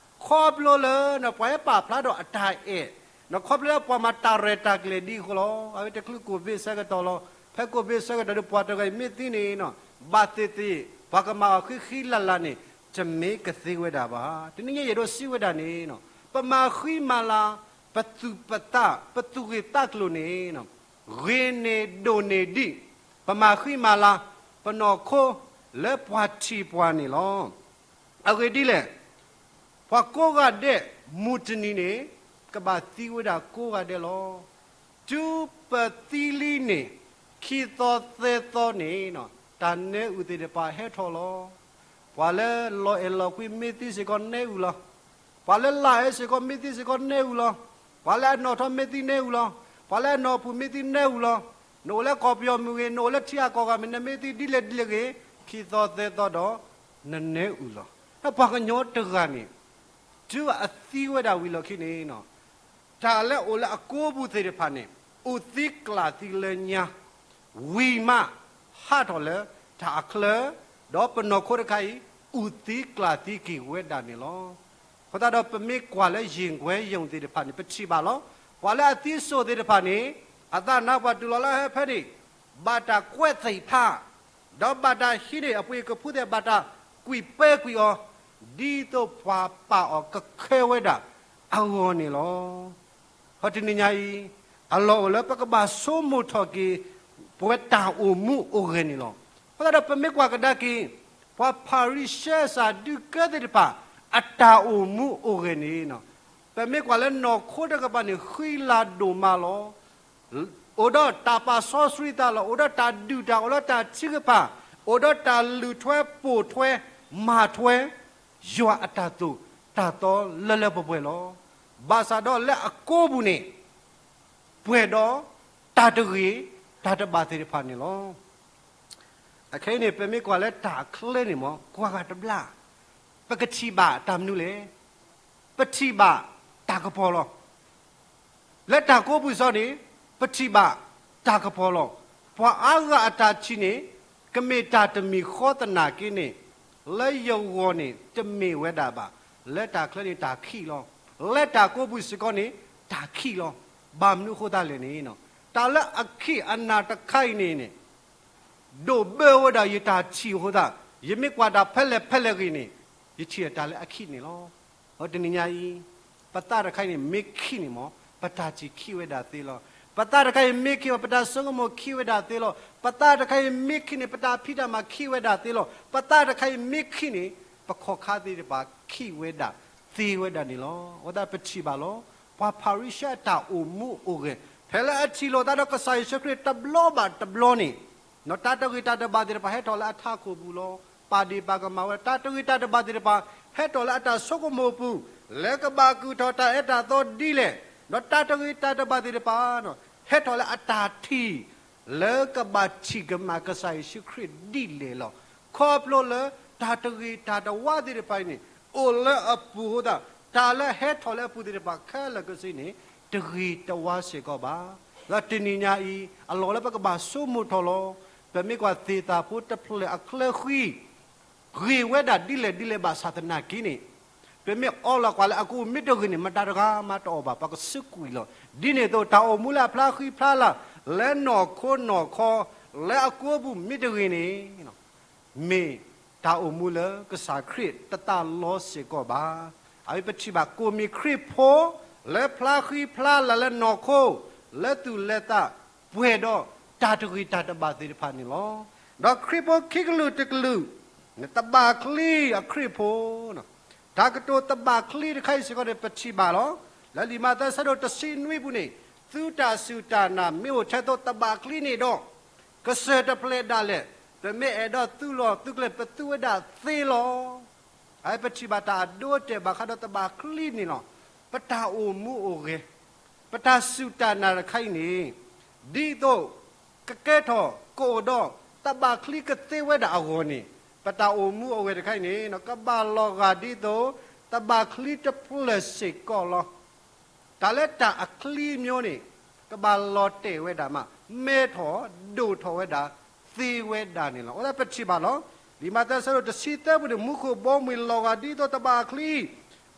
ခီဖျိလၢ ပှၤဟဲပာ်ဖျါဒီးအတၢ်အဲၣ်, ဒီးခီဖျိလၢပှၤမၤတၢ်ရဲၣ်တၢ်ကျဲၤဒ်အဃိလီၤ. အဝဲတချုးကိၣ်ဘ့ၣ်ဆၢကတီၢ်လီၤ. ဖဲကိၣ်ဘ့ၣ်ဆၢကတီၢ်ဒီး ပှၤတဂၤအံၤမ့ၢ်သံန့ၣ် ဘၣ်သ့ၣ်သ့ၣ် ပှၤကမၤအီၤဃံဃံလၤလၤန့ၣ် တမ့ၢ်ကသ့ဝဲဒၣ်ဘၣ်. တနံၤညါယအဲၣ်ဒိးစံးဝဲဒၣ်န့ၣ် ပမၤဃံမၤလၤ ပသူၣ်ပသး ပသူၣ်ဂ့ၢ်သးကျိၤန့ၣ် ဂ့ၤန့ၢ်ဒိၣ်န့ၢ်ဒံး ပမၤဃံမၤလၤ ပနီၢ်ခိလၢပှၤထံၣ်ပှၤန့ၣ်လီၤ. အဂ့ၢ်ဒ်လဲၣ်, ပှၤကိးဂၤဒဲး မုၢ်တနံၤန့ၣ် ကဘၣ်သံဝဲဒၣ်ကိးဂၤဒဲးလီၤ. တုၤပသံလံန့ၣ် ခံသီသၢသီန့ၣ် တၢ်နဲအုၣ်သ့ၣ်တဖၣ်ဟဲထီၣ်လီၤ. ပှၤလၢလီၤအဲၣ်လီၤကွံမ့ၢ်သံစ့ၢ်ကီးနဲအုၣ်လီၤ. ပှၤလၢလၢအဲၣ်စ့ၢ်ကီးမ့ၢ်သံစ့ၢ်ကီးနဲအုၣ်လီၤ. ပှၤလၢအနီၣ်ထီၣ်မ့ၢ်သံနဲအုၣ်လီၤ. ပှၤလၢအနီၢ်ပူၤမ့ၢ်သံနဲအုၣ်လီၤ. နအိၣ်လၢကီၢ်ပယီၤမ့ၢ်ဂ့ၤ, နအိၣ်လၢထံအကီၢ်ဂၤမ့ၢ် နမ့ၢ်သံဒ်လဲၣ်ဒ်လဲၣ်ဂ့ၤ, ခံသီသၢသီဒီး နနဲအုၣ်လီၤ. ပှၤကညီတဂၤန့ၣ် တုၤအသံဝဲဒၣ်ဝံၤလီၢ်ခံန့ၣ် တၢ်လၢအိၣ်လၢအကိးပူၤသ့ၣ်တဖၣ်န့ၣ် အုၣ်သံကျၢ်သံလၢညါ, ဝံၤမး ဟးထီၣ်လၢတၢ်အချၢ, ဒီးပနီၢ်ခိတခါအံၤ အုၣ်သံကျၢ်သံက့ၤဝဲဒၣ်န့ၣ်လီၤ. အဃိသတးဒီး ပမ့ၢ်ကွၢ်လၢယံာ်ကွဲယုၢ်သ့ၣ်တဖၣ်န့ၣ် ပထံၣ်ဘၣ်လီၤ. ပှၤလၢအသံစိၣ်သ့ၣ်တဖၣ်န့ၣ် အသးနါပှၤတုၤလီၤလၢဟဲဖဲန့ၣ် ဘၣ်တၢ်ကွဲးသ့ၣ်ဖး ဒီးဘၣ်တၢ်ဟံးန့ၢ်အပှ့ၤကဖုသ့ၣ် ဘၣ်တၢ်ကွံာ်ပၢကွံာ်အီၤ, ဒ်သိးပှၤပာ်အီၤကခဲဝဲဒၣ်အဂီၢ်န့ၣ်လီၤ. ဟီတနံၤညါအံၤ အလီၢ်အိၣ်လၢပကဘၣ်ဆိကမိၣ်ထီၣ်က့ၤ ပဝဲတၢ်အိၣ်မူအိၣ်ဂဲၤန့ၣ်လီၤ. အဃိသတးဒီး ပမ့ၢ်ကွၢ်ကဒါက့ၤ ပှၤဖၤရံၤၡဲစးဒုးကဲသ့ၣ်တဖၣ် အတၢ်အိၣ်မူအိၣ်ဂဲၤန့ၣ် ပမ့ၢ်ကွၢ်လၢနီၢ်ခိတကပၤန့ၣ် ဃံလၤဒိၣ်မးလီၤ. အိၣ်ဒီးတၢ်ပာ်စီဆှံသးလီၤ. အိၣ်ဒီးတၢ်ဒုၣ်တၢ်အီၣ်လၢတၢ်ထုကဖၣ်, အိၣ်ဒီးတၢ်လုၢ်ထွဲပိာ်ထွဲ မၤထွဲ ယွၤအတၢ်သိၣ်တၢ်သီလၢလၢပှဲၤပှဲၤလီၤ. ဘၣ်ဆၣ်ဒီးလၢအကိးပူၤန့ၣ် ပှဲၤဒီးတၢ်တဂ့ၤ တၢ်တဘၣ်သ့ၣ်တဖၣ်န့ၣ်လီၤ. အခဲအံၤန့ၣ် ပမ့ၢ်ကွၢ်လၢတၢ်အချၢန့ၣ်မ့ၢ် ကွၢ်ဂၤတဘျီ ပကထံၣ်ဘၣ်တၢ်မနုၤလဲၣ်. ပထံၣ်ဘၣ်တၢ်ကပီၤလီၤ. လၢတၢ်ကိးပူၤစ့ၢ်ကီးန့ၣ် ပထံၣ်ဘၣ်တၢ်ကပီၤလီၤ. ပှၤအါဂၤအတၢ်ထံၣ်န့ၣ် ကမ့ၢ်တၢ်တမံၤဃီသနာ်က့န့ၣ် လၢယဂီၢ်န့ၣ် တမ့ၢ်ဝဲဒၣ်ဘၣ်. လၢတၢ်ချၢန့ၣ်တၢ်ခံးလီၤ. လၢတၢ်ကိးပူၤစ့ၢ်ကီးန့ၣ် တၢ်ခံးလီၤ. ဘၣ်မနုၤအဃိသတးလဲၣ်န့ၣ် တၢ်လၢအခံးအနၤတခါအံၤန့ၣ်န့ၣ် ဒိၣ်ဘၢဝဲဒၣ်ယတၢ်ထံၣ်အဃိသတး ယမ့ၢ်ကွၢ်တၢ်ဖဲလဲၣ်ဖဲလဲၣ်ဂ့ၤန့ၣ် ယထံၣ်အတၢ်လၢအခံးန့ၣ်လီၤ. အတနံၤညါအံၤ ပသးတခါအံၤန့ၣ် မ့ၢ်ခံးန့ၣ်မ့ၢ် ပတၢ်ထံၣ်ခံးဝဲဒၣ်သ့လီၤ. ပသးတခါအံၤမ့ၢ်ခံးမ့ၢ် ပတၢ်ဆိကမိၣ်ခံးဝဲဒၣ်သ့လီၤ. ပသးတခါအံၤမ့ၢ်ခံးန့ၣ် ပတၢ်ဖံးတၢ်မၤခံးဝဲဒၣ်သ့လီၤ. ပသးတခါအံၤမ့ၢ်ခံးန့ၣ် ပခီၣ်ခါသ့ၣ်တဖၣ်ခံးဝဲဒၣ်သ့ဝဲဒၣ်န့ၣ်လီၤ. အဃိသတးပထံၣ်ဘၣ်လီၤ. ပှၤဖၤရံၤၡဲအတၢ်အိၣ်မူအိၣ်ဂဲၤ ဖဲလၢအထံၣ်လိာ်သးဒီးကစၢ်ယ့ၣ်ၡူးခရံာ်တဘျီဘၣ်တဘျီန့ၣ် တၢ်တဂ့ၤတၢ်တဘၣ်သ့ၣ်တဖၣ်ဟဲထီၣ်လၢအထးခိၣ်ပူၤလီၤ. ပာ်ဒ့ၣ်ပာ်ကမၣ်ဝဲ တၢ်တဂ့ၤတၢ်တဘၣ်သ့ၣ်တဖၣ် ဟဲထီၣ်လၢအတၢ်ဆိကမိၣ်ပူၤ လၢကဘၣ်ကုာ်ထီၣ်တၢ်အဲၣ်တၢ်သီဒ်လဲၣ်, ဒီးတၢ်တဂ့ၤတၢ်တဘၣ်သ့ၣ်တဖၣ် ဟဲထီၣ်လၢအတၢ်ထံၣ် လၢကဘၣ်ထံၣ်ကမၣ်ကစၢ်ယ့ၣ်ၡူးခရံာ်ဒ်လဲၣ်လီၤ. ခီဖျိလၢတၢ်တဂ့ၤတၢ်တဝါသ့ၣ်တဖၣ်အံၤန့ၣ် အိၣ်လၢအပူၤအဃိသတး တၢ်လၢဟဲထီၣ်လၢအပူၤသ့ၣ်တဖၣ်ခဲလၢာ်ခဲဆ့န့ၣ် တဂ့ၤတဝါစ့ၢ်ကီးဘၣ်. ဒီးတနံၤညါအံၤ အလီၢ်လၢပကဘၣ်ဆိကမိၣ်ထီၣ်လီၤ. ပမ့ၢ်ကွၢ်သ့ၣ်သၣ်ဖိတဖျၢၣ်အချၢဃံ ဂ့ၤဝဲဒၣ်ဒ်လဲၣ်ဒ်လဲၣ်ဘၣ်ဆၣ်သနာ်က့န့ၣ် ပမ့ၢ်အီလီၤကွၢ်လၢအကအိၣ်မ့ၢ်တဂ့ၤန့ၣ် မတၤတဂၤမးတအီၣ်ဘၣ် ပှၤကစူးကွံာ်လီၤ. ဒ်န့ၣ်အသိး တၢ်အိၣ်မူလၢအဖျါဃံဖျါလၤ လၢနီၢ်ခိနီၢ်ခီ လၢအကအိၣ်ပူၤမ့ၢ်တဂ့ၤန့ၣ် မ့ၢ်တၢ်အိၣ်မူလၢကစၢ်ခရံာ်တသးလီစ့ၢ်ကီးဘၣ်. အဝဲပထံၣ်ဘၣ်ကိၣ်မံၤခရံာ်ဖိ လၢဖျါဃံဖျါလၤလၢနီၢ်ခိ လၢသူၣ်လၢသး ပှဲၤဒီးတၢ်တဂ့ၤတၢ်တဘၣ်သ့ၣ်တဖၣ်န့ၣ်လီၤ. ဒီးခရံာ်ဖိခံကလုာ်တကလုာ် တဘၣ်ချံအခရံာ်ဖိ တၢ်ကတိၤတဘၣ်ချံတခါအံၤစ့ၢ်ကီးန့ၣ် ပထံၣ်ဘၣ်လီၤ. လၢလံာ်မးသဲဆၢဒိၣ်တဆံနွံပူၤန့ၣ် သုတၢ်စူၢ်တၢ်နာ်မ့ၢ်အိၣ်ထဲသိးတဘၣ်ချံန့ၣ်ဒီး ကစၢၢ်တဖျဲးဒၣ်လဲာ် ပမ့ၢ်အဲၣ်ဒိးသူလီၤသုကျဲ ပသူဝဲဒၣ်သ့လီၤ. အဝဲပထံၣ်ဘၣ်တၢ်အဒိအတဲာ်ဘၣ်ဃးဒီးတဘၣ်ချံန့ၣ်လီၤ. ပတၢ်အိၣ်မူအိၣ်ဂဲၤ ပတၢ်စူၢ်တၢ်နာ်တခါအံၤန့ၣ် ဒ်သိး ကကဲထီၣ်ကအိၣ်ဒီးတဘၣ်ချံကသ့ဝဲဒၣ်အဂီၢ်န့ၣ် ပတၢ်အိၣ်မူအိၣ်ဂဲၤတခါအံၤန့ၣ် ကဘၣ်လီၤဂာ်ဒ်သိး တဘၣ်ချံတဖျၢၣ်စ့ၢ်ကီးလီၤ. တၢ်လၢတၢ်အချံမျိုးန့ၣ် ကဘၣ်လီၤတဲာ်ဝဲဒၣ်မး မဲထီၣ်ဒိၣ်ထီၣ်ဝဲဒၣ်သ့ဝဲဒၣ်န့ၣ်လီၤ. အဃိသတးပထံၣ်ဘၣ်လီၤ. လံာ်မးသဲဆၢဒိၣ်တဆံသၢပူၤန့ၣ် မူခိၣ်ဘီမုၢ်လီၤဂာ်ဒ်သိးတဘၣ်ချံ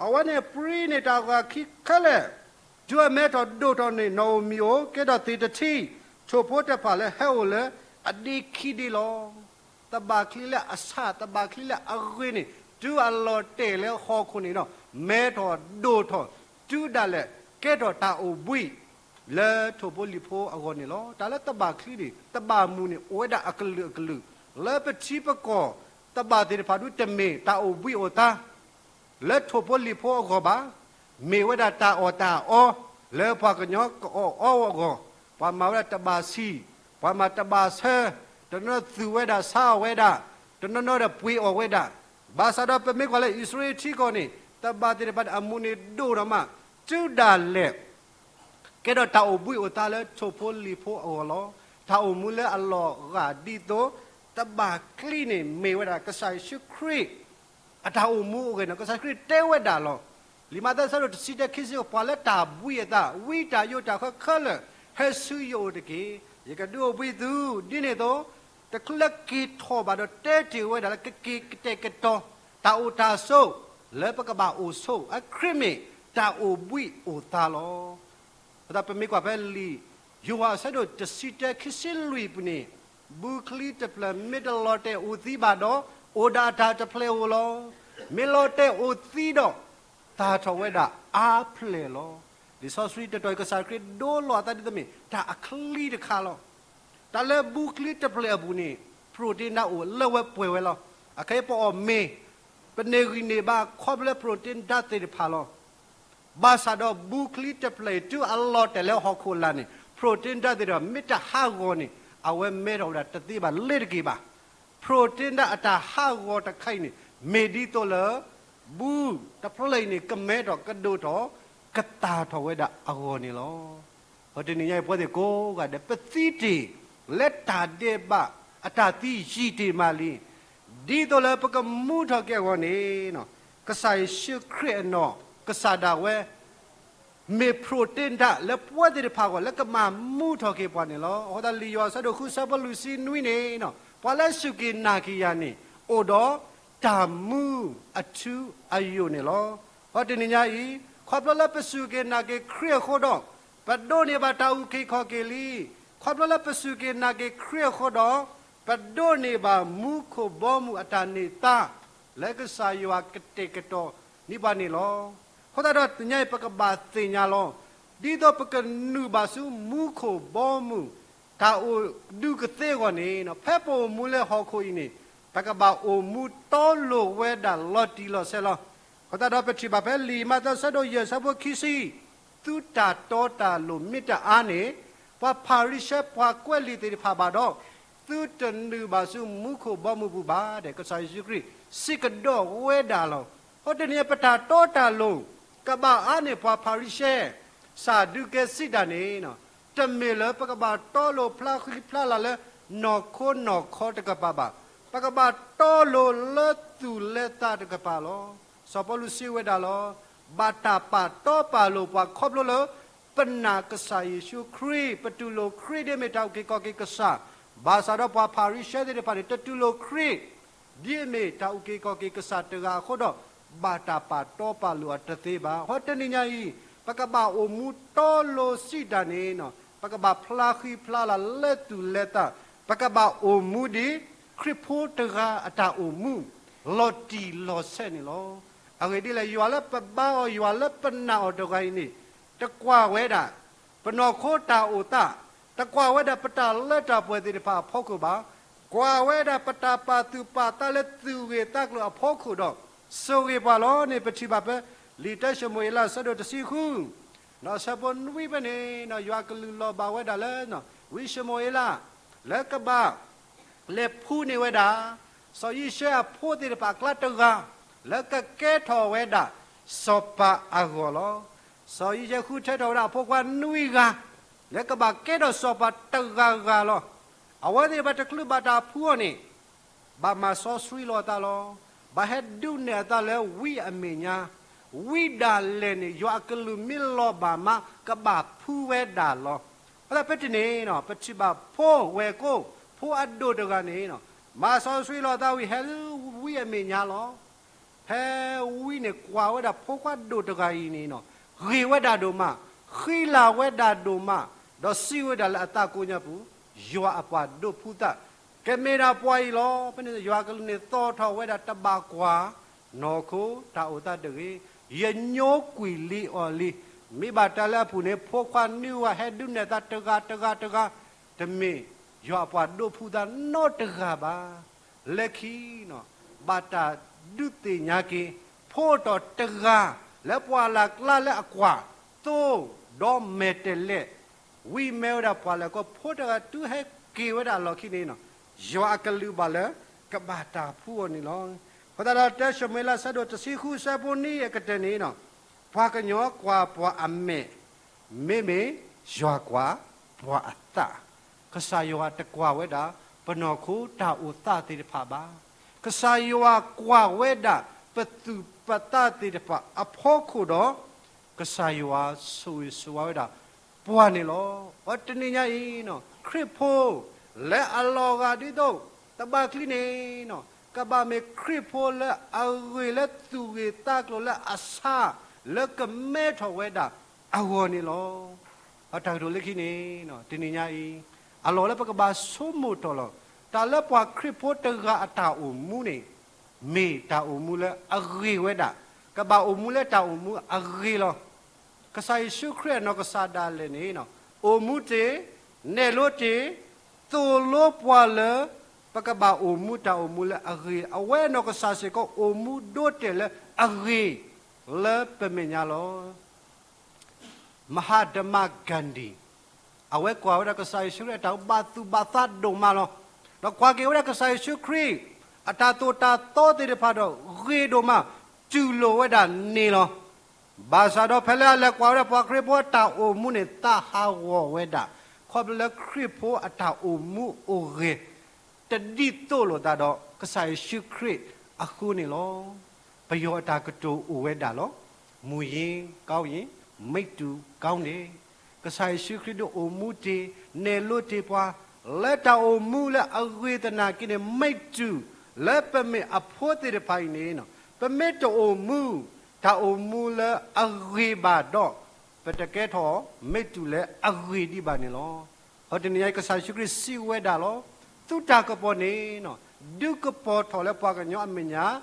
အဝဲန့ၣ်ပြံန့ၢ်တၢ်ဂာ်ခံခဲလၢာ် တုၤအမဲထီၣ်ဒိၣ်ထီၣ်န့ၣ် နီၣ်ဧိၤမံၤဧိၤ ကဲထီၣ်သ့ၣ်တထံၣ် ထိၣ်ဖိတဖၣ်လၢဟဲအိၣ်လၢအဒ့ခံဒ့လီၤ. တဘၣ်ချံလၢအဆၣ် တဘၣ်ချံလၢအဂ့ၤန့ၣ် တုၤအလီၤတဲာ်လၢဟီၣ်ခိၣ်န့ၣ်ဒီး မဲထီၣ်ဒိၣ်ထီၣ် တုၤဒၣ်လဲာ် ကဲထီၣ်တၢ်အိၣ်ဘှံး လၢထိၣ်ဖိလံၣ်ဖိအဂီၢ်န့ၣ်လီၤ. တၢ်လၢတဘၣ်ချံန့ၣ် တဘၣ်မုာ်န့ၣ် အိၣ်ဝဲဒၣ်အကလုာ်အကလုာ် လၢပထံပကီၢ် တဘၣ်သ့ၣ်တဖၣ်ဒုးတမ့ၢ်တၢ်အိၣ်ဘှံးအိၣ်သါ လၢထိၣ်ဖိလံၣ်ဖိအဂီၢ်ဘၣ်. မ့ၢ်ဝဲဒၣ်တၢ်အီၣ်တၢ်အီ လၢပှၤကညီကအီၣ်အီအဂီၢ်, ပှၤမၤဝဲဒၣ်တဘၣ်ဆံၣ်, ပှၤမၤတဘၣ်ဆၢ, တနီၤနီၤသူၣ်ဝဲဒၣ်ဆါအီၣ်ဝဲဒၣ်, တနီၤနီၤဒီးပှ့ၤအီၣ်ဝဲဒၣ်. ဘၣ်ဆၣ်ဒီးပမ့ၢ်ကွၢ်လၢအံၣ်စရ့လးထံကီၢ်န့ၣ် တဘၣ်သ့ၣ်တဖၣ်န့ၣ် အမုာ်န့ၣ်ဒိၣ်ဒီးမး, တုၤဒၣ်လဲာ် ကဲထီၣ်တၢ်အိၣ်ဘှံးအိၣ်သါလၢထိၣ်ဖိလံၣ်ဖိအဂီၢ်လီၤ. တၢ်အိၣ်မူလၢအလီၤဂာ်ဒ်သိး တဘၣ်ချံန့ၣ် မ့ၢ်ဝဲဒၣ်ကစၢ်ယ့ၣ်ၡူးခရံာ် အတၢ်အိၣ်မူအဂ့ၢ်န့ၣ် ကစၢ်ခရံာ်တဲဝဲဒၣ်လီၤ. လံာ်မးသဲဆၢဒိၣ်တဆံတၢ ခံဆံ ပှၤလၢတၢ်ဘှံးအသး ဝံတၢ်ယိးတၢ်ဃၢခဲလၢာ် ဟဲဆူယအိၣ်တက့ၢ်. ယကဒုးအိၣ်ဘှံးသု, ဒ်န့ၣ်အသိး တချုးလၢက့ၤထီၣ်ဘၣ်ဒီးတဲတ့ၢ်ဝဲဒၣ်လၢကက့ၤကတဲာ်ကတီၤ တၢ်အိၣ်တၢ်ဆိး လၢပကဘၣ်အိၣ်ဆိး အခရံာ်မ့ၢ်တၢ်အိၣ်ဘှံးအိၣ်သါလီၤ. အဃိသတးပမ့ၢ်ကွၢ်ဖဲလံာ်ယိၤဟၣ်အဆၢဒိၣ်တဆံတၢ ခံဆံလွံၢ်ပူၤန့ၣ်, ဘုချံတဖျၢၣ်မ့ၢ်တလီၤတဲာ်အိၣ်သံဘၣ်ဒီး အိၣ်ဒၣ်တၢ်တဖျၢၣ်ဧိၤလီၤ. မ့ၢ်လီၤတဲာ်အိၣ်သံဒီး သၣ်ထီၣ်ဝဲဒၣ်အါဖျၢၣ်လီၤ. လံာ်စီဆှံတတီၤအံၤ ကစၢ်ခရံာ်ဒိလီၤအသးဒ်သိးမ့ၢ် တၢ်အချံတခါလီၤ. တၢ်လၢဘုချံတဖျၢၣ်အပူၤန့ၣ် protein ဒၣ်အိၣ်လၢဝဲပှဲၤဝဲလီၤ. အခဲအံၤပအီၣ်မ့ၤ ပန့ၢ်ဂံၢ်န့ၢ်ဘါခီဖျိလၢ protein ဒၣ်သ့ၣ်တဖၣ်လီၤ. ဘၣ်ဆၣ်ဒီးဘုချံတဖျၢၣ်အံၤ တုၤအလီၤတဲာ်လၢဟီၣ်ခိၣ်လာ်န့ၣ် protein ဒၣ်သ့ၣ်တဖၣ် မ့ၢ်တဟးဂီၤန့ၣ် အဝဲမဲထီၣ်ဝဲဒၣ်တသ့ဘၣ်လ့ၤတက့ၢ်ဘၣ်. protein ဒၣ်အတၢ်ဟးဂီၤတခါအံၤန့ၣ် မ့ၢ်ဒ်သိးလၢ ဘုတဖျၢၣ်အံၤန့ၣ် ကမဲထီၣ်ကဒိၣ်ထီၣ် ကသၣ်ထီၣ်ဝဲဒၣ်အဂီၢ်န့ၣ်လီၤ. အဃိတနံၤညါအံၤ ပဝဲသ့ၣ်ကိးဂၤဒဲး ပသံတ့ၢ်လၢတၢ်ဒဲးဘးအတၢ်သံယံာ်တ့ၢ်မးလံ. ဒ်သိးလၢပကမူထီၣ်က့ၤအဂီၢ်န့ၣ် ကစၢ်ယ့ၣ်ၡူးခရံာ်အနီၢ်ကစၢ်ဒၣ်ဝဲ မ့ၢ် protein ဒၣ်လၢပဝဲသ့ၣ်တဖၣ်အဂီၢ် လၢကမၤမူထီၣ်က့ၤပှၤန့ၣ်လီၤ. အဃိသတးလံာ်ယိၤဟၣ်အဆၢဒိၣ်ဃုဆၢဖိလွံၢ်ဆံနွံန့ၣ် ပှၤလၢအစူၢ်က့ၤနာ်က့ၤယၤန့ၣ် အိၣ်ဒီးတၢ်မူအထူအယိာ်န့ၣ်လီၤ. အဃိတနံၤညါအံၤ ခီဖျိလၢပစူၢ်က့ၤနာ်က့ၤခရံာ်အဃိဒီး ပဒိးန့ၢ်ဘၣ်တၢ်အုၣ်က့ၤခီၣ်က့ၤလံ. ခီဖျိလၢပစူၢ်က့ၤနာ်က့ၤခရံာ်အဃိဒီး ပဒိးန့ၢ်ဘၣ်မူခိၣ်ဘီမုၢ်အတၢ်န့ၢ်သါ လၢကစၢ်ယွၤကတဲာ်ကတီၤန့ၢ်ပှၤန့ၣ်လီၤ. အဃိသတးဒီးတနံၤညါအံၤ ပကဘၣ်သ့ၣ်ညါလီၤ. ဒ်သိးပကနုာ်ဘၣ်ဆူမူခိၣ်ဘီမုၢ် တၢ်အိၣ်ဒုးကသ့အဂီၢ်န့ၣ် ဖဲပအိၣ်မူလၢဟီၣ်ခိၣ်အံၤန့ၣ် ပကဘၣ်အိၣ်မူတီလိၤဝဲဒၣ်လီၤတံၢ်လီၤဆဲးလီၤ. အဃိသတးဒီးပထံၣ်ဘၣ်ဖဲလံာ်မးသဲ အဆၢဒိၣ်ယဲၢ် အဆၢဖိခံဆံ, သုတၢ်တီတၢ်လိၤမ့ၢ်တအါန့ၣ်, ပှၤဖၤရံၤၡဲပှၤကွဲးလံာ်သ့ၣ်တဖၣ်ဘၣ်ဒီး, သုတနုာ်ဘၣ်ဆူမူခိၣ်ဘီမုၢ်ပူၤဘၣ် ဒီးကစၢ်ယ့ၣ်ၡူးခရံာ်စံးကဒီးဝဲဒၣ်လီၤ. အဃိတနံၤအံၤပတၢ်တီတၢ်လိၤ ကဘၣ်အါန့ၢ်ပှၤဖၤရံၤၡဲ စၤဒူးကဲစံးတၢ်န့ၣ်, တမ့ၢ်လၢပကဘၣ်တီလိၤဖျါဃံဖျါလၤလၢနီၢ်ခိနီၢ်ခီတကပၤဘၣ်. ပကဘၣ်တီလိၤလၢသူၣ်လၢသးတကပၤလီၤ. စီၤပီလူးစံးဝဲဒၣ်လီၤ, ဘၣ်တၢ်ပာ်တီပာ်လိၤပှၤခီဖျိလၢ ပနာ်ကစၢ်ယ့ၣ်ၡူးခရံာ်, ပတူၢ်လိာ်ခရံာ်ဒ်အမ့ၢ်တၢ်အုၣ်က့ၤခီၣ်က့ၤကစၢ်, ဘၣ်ဆၣ်ဒီးပှၤဖၤရံၤၡဲသ့ၣ်တဖၣ်န့ၣ် တတူၢ်လိာ်ခရံာ် ဒ်အမ့ၢ်တၢ်အုၣ်က့ၤခီၣ်က့ၤကစၢ်တဂၤအဃိဒီး, ဘၣ်တၢ်ပာ်တီပာ်လိၤအီၤတသ့ဘၣ်. အဃိတနံၤညါအံၤ ပကဘၣ်အိၣ်မူတီလိၤစံးတၢ်န့ၣ်, ပကဘၣ်ဖျါဃံဖျါလၤလၢသူၣ်လၢသး, ပကဘၣ်အိၣ်မူဒ် ခရံာ်ဖိတဂၤအတၢ်အိၣ်မူ လီၤတံၢ်လီၤဆဲးန့ၣ်လီၤ. အဂ့ၢ်ဒ်လဲၣ်, ယွၤလၢပဘါအီၤ ယွၤလၢပနာ်အီၤတဂၤအံၤန့ၣ်, တကွၢ်ဝဲဒၣ် ပနီၢ်ခိတၢ်အိၣ်သး, တကွၢ်ဝဲဒၣ်ပတၢ်လၢတၢ်ပှဲၤသ့ၣ်တဖၣ်အဖီခိၣ်ဘၣ်, ကွၢ်ဝဲဒၣ်ပတၢ်ပာ်သူၣ်ပာ်သးလၢသူၣ်ဂ့ၤသးကျိၤအဖီခိၣ်ဒီး ဆိၣ်ဂ့ၤပှၤလီၤန့ၣ် ပထံၣ်ဘၣ်ဖဲ လံာ်တၢၡမူၤအ့လး အဆၢဒိၣ်တဆံဃု ဒီးအဆၢဖိနွံဖဲန့ၣ်, ယွၤအကလုၢ်လီၤဘၣ်ဝဲဒၣ်လၢ ဝံၡမူၤအ့လး လၢကဘၣ် လဲၤဖှူန့ၢ်ဝဲဒၣ် စီၤယံၡဲအဖိသ့ၣ်တဖၣ်အကျါတဂၤ လၢကကဲထီၣ်ဝဲဒၣ် စီၤပၤအဂီၢ်လီၤ. စီၤယံၡဲဃုထၢထီၣ်ဝဲဒၣ်အဖိခွါနွံဂၤ လၢကဘၣ်ကဲထီၣ်စီၤပၤတဂၤဂၤလီၤ. အဝဲသ့ၣ်တဖၣ်တချုးဘၣ်တၢ်ဖှူအီၤန့ၣ် ဘၣ်မၤစီဆှံလီၤအသးလီၤ. ဘၣ်ဟဲဒုးနဲၣ်အသးလၢဝံအမဲာ်ညါ, ဝံဒၣ်လဲာ်န့ၣ် ယွၤအကလုၢ်မ့ၢ်လီၤဘၣ်မး ကဘၣ်ဖှူဝဲဒၣ်လီၤ. အဃိသတးဖဲတနံၤန့ၣ် ပထံၣ်ဘၣ်ဖိဝဲၢ်ကိာ် ဖိအဒိၣ်တဂၤန့ၣ် မၤစီဆှံလီၤအသးဝံၤ ဟဲလၢဝံအမဲာ်ညါလီၤ. ဖဲဝံန့ၣ်ကွၢ်ဝဲဒၣ်ဖိခွါဒိၣ်တဂၤအံၤန့ၣ် ဂ့ၤဝဲဒၣ်ဒိၣ်မး, ဃံလၤဝဲဒၣ်ဒိၣ်မး, ဒီးစံးဝဲဒၣ်လၢအသးကိးညါပူၤ, ယွၤအပှၤဒိးဖှူသး ကမ့ၢ်ဒၣ်ပှၤအံၤလီၤ. ဖဲန့ၣ်ယွၤကလုၢ်န့ၣ်သီၣ်ထီၣ်ဝဲဒၣ် တဘၣ်ကွၢ်နီၢ်ခိတၢ်အိၣ်သးတဂ့ၤ, ယညိကွံာ်လံအီၤလံ. မ့ၢ်ဘၣ်တၢ်လၢအပူၤန့ၣ် ဖိခွါနွံဂၤဟဲဒုးနဲၣ်သးတဂၤတဂၤတဂၤ, တမ့ၢ်ယွၤအပှၤဒိးဖှူသးနီတဂၤဘၣ်. လၢခံ ဘၣ်တၢ်ဒုးသ့ၣ်ညါက့ၤ ဖိအတီၢ်တဂၤ လၢပှၢ်လၢ်ကျါလၢအကွၢ်သိဒီးမဲာ်တဲးလဲး ဝံၤမ့ၢ်ဝဲဒၣ်ပှၤလဲၤခီ ဖိတဂၤတုၤဟဲက့ၤဝဲဒၣ်အလီၢ်ခံန့ၣ် ယွၤအကလုၢ်ဘၣ်လၢကဘၣ်တၢ်ဖှူအီၤန့ၣ်လီၤ. အဃိသတးဒီးတၢၡမူၤအ့လး အဆၢဒိၣ်တဆံဃု အဆၢဖိနွံအကတၢၢ်န့ၣ် ပှၤကညီကွၢ်ပှၤအမဲာ်, မ့မ့ၢ်ယွၤကွၢ်ပှၤအသး. ကစၢ်ယွၤတကွၢ်ဝဲဒၣ် ပနီၢ်ခိတၢ်အိၣ်သးသ့ၣ်တဖၣ်ဘၣ်. ကစၢ်ယွၤကွၢ်ဝဲဒၣ် ပသူၣ်ပသးသ့ၣ်တဖၣ်အဖီခိၣ်ဒီး ကစၢ်ယွၤဆိၣ်ဂ့ၤဆိၣ်ဝါဝဲဒၣ် ပှၤန့ၣ်လီၤ. အတနံၤညါအံၤ ခရံာ်ဖိ လၢအလီၤဂာ်ဒ်သိး တဘၣ်ချံန့ၣ် ကဘၣ်မ့ၢ်ခရံာ်ဖိလၢအဂ့ၤ လၢသူၣ်ဂ့ၤသးကျိၤလၢအဆါ လၢကမဲထီၣ်ဝဲဒၣ်အဂီၢ်န့ၣ်လီၤ. အတၢ်ကတိၤလၢခံန့ၣ် တနံၤညါအံၤ အလီၢ်လၢပကဘၣ်ဆိကမိၣ်ထီၣ်လီၤ. တၢ်လၢပှၤခရံာ်ဖိတဂၤအတၢ်အိၣ်မူန့ၣ် မ့ၢ်တၢ်အိၣ်မူလၢအဂ့ၤဝဲဒၣ်, ကဘၣ်အိၣ်မူလၢတၢ်အိၣ်မူအဂ့ၤလီၤ. ကစၢ်ယ့ၣ်ၡူးခရံာ်အနီၢ်ကစၢ်ဒၣ်လဲာ်န့ၣ် အိၣ်မူတ့ၢ်, နဲၣ်လိတ့ၢ်, သိၣ်လိပှၤလၢ ပကဘၣ်အိၣ်မူတၢ်အိၣ်မူလၢအဂ့ၤ, အဝဲအနီၢ်ကစၢ်စ့ၢ်ကီးအိၣ်မူဒိတဲာ်လၢအဂ့ၤ လၢပမဲာ်ညါလီၤ. မဟါတမါ Gandhi အဝဲကွၢ်ဝဲဒၣ်ကစၢ်ယ့ၣ်ၡူးခရံာ်အတၢ်အိၣ်ဘၣ်သူၣ်ဘၣ်သးဒိၣ်မးလီၤ. ဒီးကွၢ်က့ၤဝဲဒၣ်ကစၢ်ယ့ၣ်ၡူးခရံာ် အတၢ်သိၣ်တၢ်သီသ့ၣ်တဖၣ်ဒီး ဂ့ၤဒိၣ်မး တူၢ်လိာ်ဝဲဒၣ်န့ၣ်လီၤ. ဘၣ်ဆၣ်ဒီးဖဲလၢအလဲၤကွၢ်ဝဲဒၣ်ပှၤခရံာ်ဖိအတၢ်အိၣ်မူန့ၣ် သးဟးဂီၤဝဲဒၣ်, ခီဖျိလၢခရံာ်ဖိအတၢ်အိၣ်မူအိၣ်ဂဲၤ တဒ်သိးလိာ်သးဒီးကစၢ်ယ့ၣ်ၡူးခရံာ်အဃိန့ၣ်လီၤ. ပယီၤအတၢ်ကတိၤအိၣ်ဝဲဒၣ်လီၤ. မူရင်းကောင်းရင် မိတ္တူကောင်းတယ်. ကစၢ်ယ့ၣ်ၡူးခရံာ်ဒုးအိၣ်မူတ့ၢ်, နဲၣ်လိတ့ၢ်ပှၤ လၢတၢ်အိၣ်မူလၢအဂ့ၤသနာ်က့န့ၣ် မိတ္တူလၢပမ့ၢ်အဖိသ့ၣ်တဖၣ်အံၤန့ၣ် ပမ့ၢ်တအိၣ်မူ တၢ်အိၣ်မူလၢအဂ့ၤဘၣ်ဒီး ပတကဲထီၣ် မိတ္တူလၢအဂ့ၤဒံးဘၣ်န့ၣ်လီၤ. အဃိတနံၤညါအံၤ ကစၢ်ယ့ၣ်ၡူးခရံာ်စံးဝဲဒၣ်လီၤ. သုတၢ်ကပီၤန့ၣ် ဒုးကပီၤထီၣ်လၢပှၤကညီအမဲာ်ညါ ဒ်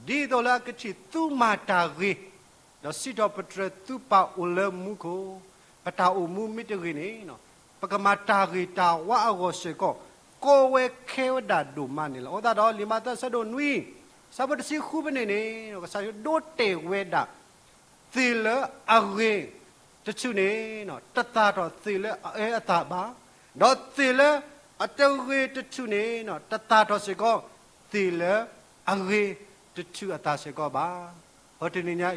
သိးလၢအကထံၣ်သုမၤတၢ်ဂ့ၤ ဒီးစံးထီၣ်ပတြၢၤသုပၢ်အိၣ်လၢမူခိၣ်. ပတၢ်အိၣ်မူမ့ၢ်တဂ့ၤန့ၣ် ပကမၤတၢ်ဂ့ၤတၢ်ဝါအဂီၢ်စ့ၢ်ကီး ကိးဝဲခဲဝဲဒၣ်ဒိၣ်မးန့ၣ်လီၤ. အဃိသတးဒီး လံာ်မၤတၢ်အဆၢဒိၣ်နွံ အဆၢဖိတဆံဃုဖဲန့ၣ်န့ၣ် ကစၢ်ယွၤဒိတဲာ်ဝဲဒၣ် သ့ၣ်လၢအဂ့ၤတဆူၣ်န့ၣ် တသၣ်ထီၣ်သ့ၣ်လၢအအၢအသးဘၣ်, ဒီးသ့ၣ်လၢအတဂ့ၤတဆူၣ်န့ၣ် တသၣ်ထီၣ်စ့ၢ်ကီး သ့ၣ်လၢအဂ့ၤတဆူၣ်အသးစ့ၢ်ကီးဘၣ်. အဃိတနံၤညါ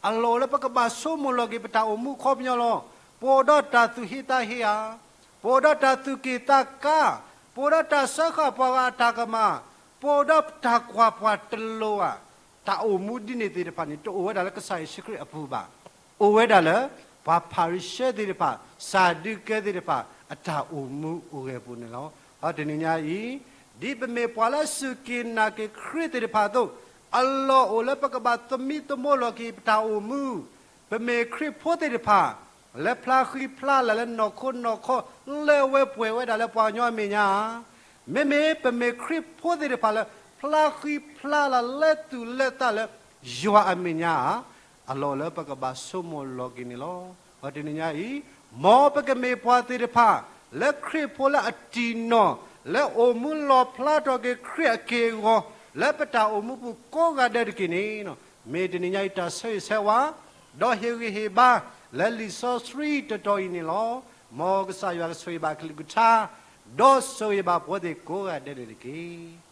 အံၤ အလီၢ်အိၣ်လၢပကဘၣ်ဆိကမိၣ်လီၤက့ၤပတၢ်အိၣ်မူအခီပညီလီၤ. ပအိၣ်ဒီးတၢ်သူၣ်ဟ့သးဟ့ဧါ, ပအိၣ်ဒီးတၢ်သူၣ်က့ၣ်သးကါ, ပအိၣ်ဒီးတၢ်စၢဃာ်ပှၤဂၤအတၢ်ကမၣ်, ပအိၣ်ဒီးတၢ်ကွၢ်ပှၤတလိၤဧါ, တၢ်အိၣ်မူဒ်န့ၣ်သ့ၣ်တဖၣ်န့ၣ် တအိၣ်ဝဲဒၣ်လၢကစၢ်ယ့ၣ်ၡူးခရံာ်အပူၤဘၣ်. အိၣ်ဝဲဒၣ်လၢ ပှၤဖၤရံၤၡဲသ့ၣ်တဖၣ်, စၤဒူးကဲသ့ၣ်တဖၣ် အတၢ်အိၣ်မူအိၣ်ဂဲၤပူၤန့ၣ်လီၤ. အဃိတနံၤညါအံၤ ဒ်ပမ့ၢ်ပှၤလၢအစူၢ်က့ၤနာ်က့ၤခရံာ်သ့ၣ်တဖၣ်အသိး အလီၢ်အိၣ်လၢပကဘၣ်သမံသမိးလီၤက့ၤပတၢ်အိၣ်မူ, ပမ့ၢ်ခရံာ်ဖိသ့ၣ်တဖၣ် လၢဖျါဃံဖျါလၤလၢနီၢ်ခိနီၢ်ခီ လၢဝဲပှဲၤဝဲဒၣ်လၢပှၤကညီအမဲာ်ညါဧါ, မ့မ့ၢ်ပမ့ၢ်ခရံာ်ဖိသ့ၣ်တဖၣ်လၢ ဖျါဃံဖျါလၤလၢသူၣ်လၢသးလၢယွၤအမဲာ်ညါဧါ, အလီၢ်အိၣ်လၢပကဘၣ်ဆိကမိၣ်လီၤက့ၤန့ၣ်လီၤ. အဃိတနံၤညါအံၤ မ်ပကမ့ၢ်ပှၤသ့ၣ်တဖၣ် လၢခရံာ်ဖိလၢအတံၢ်နီၢ် လၢအိၣ်မူလီၣ်ဖျါထီၣ်က့ၤခရံာ်အက့ၢ်အဂီၤ လၢပတၢ်အိၣ်မူပူၤကိးဂၤဒဲးတက့ၢ်န့ၣ်, မ့ၢ်တနံၤညါအံၤတၢ်ဆၢဂ့ၤဆၢဝါ ဒီးဟ့ၣ်ဂံၢ်ဟ့ၣ်ဘါ လၢလံာ်စီဆှံတတီၤအံၤန့ၣ်လီၤ. မ်ကစၢ်ယွၤကဆိၣ်ဂ့ၤဘၣ်အကလုၢ်ကထါ ဒီးဆိၣ်ဂ့ၤဘၣ်ပဝဲသ့ၣ်ကိးဂၤဒဲးန့ၣ်တက့ၢ်.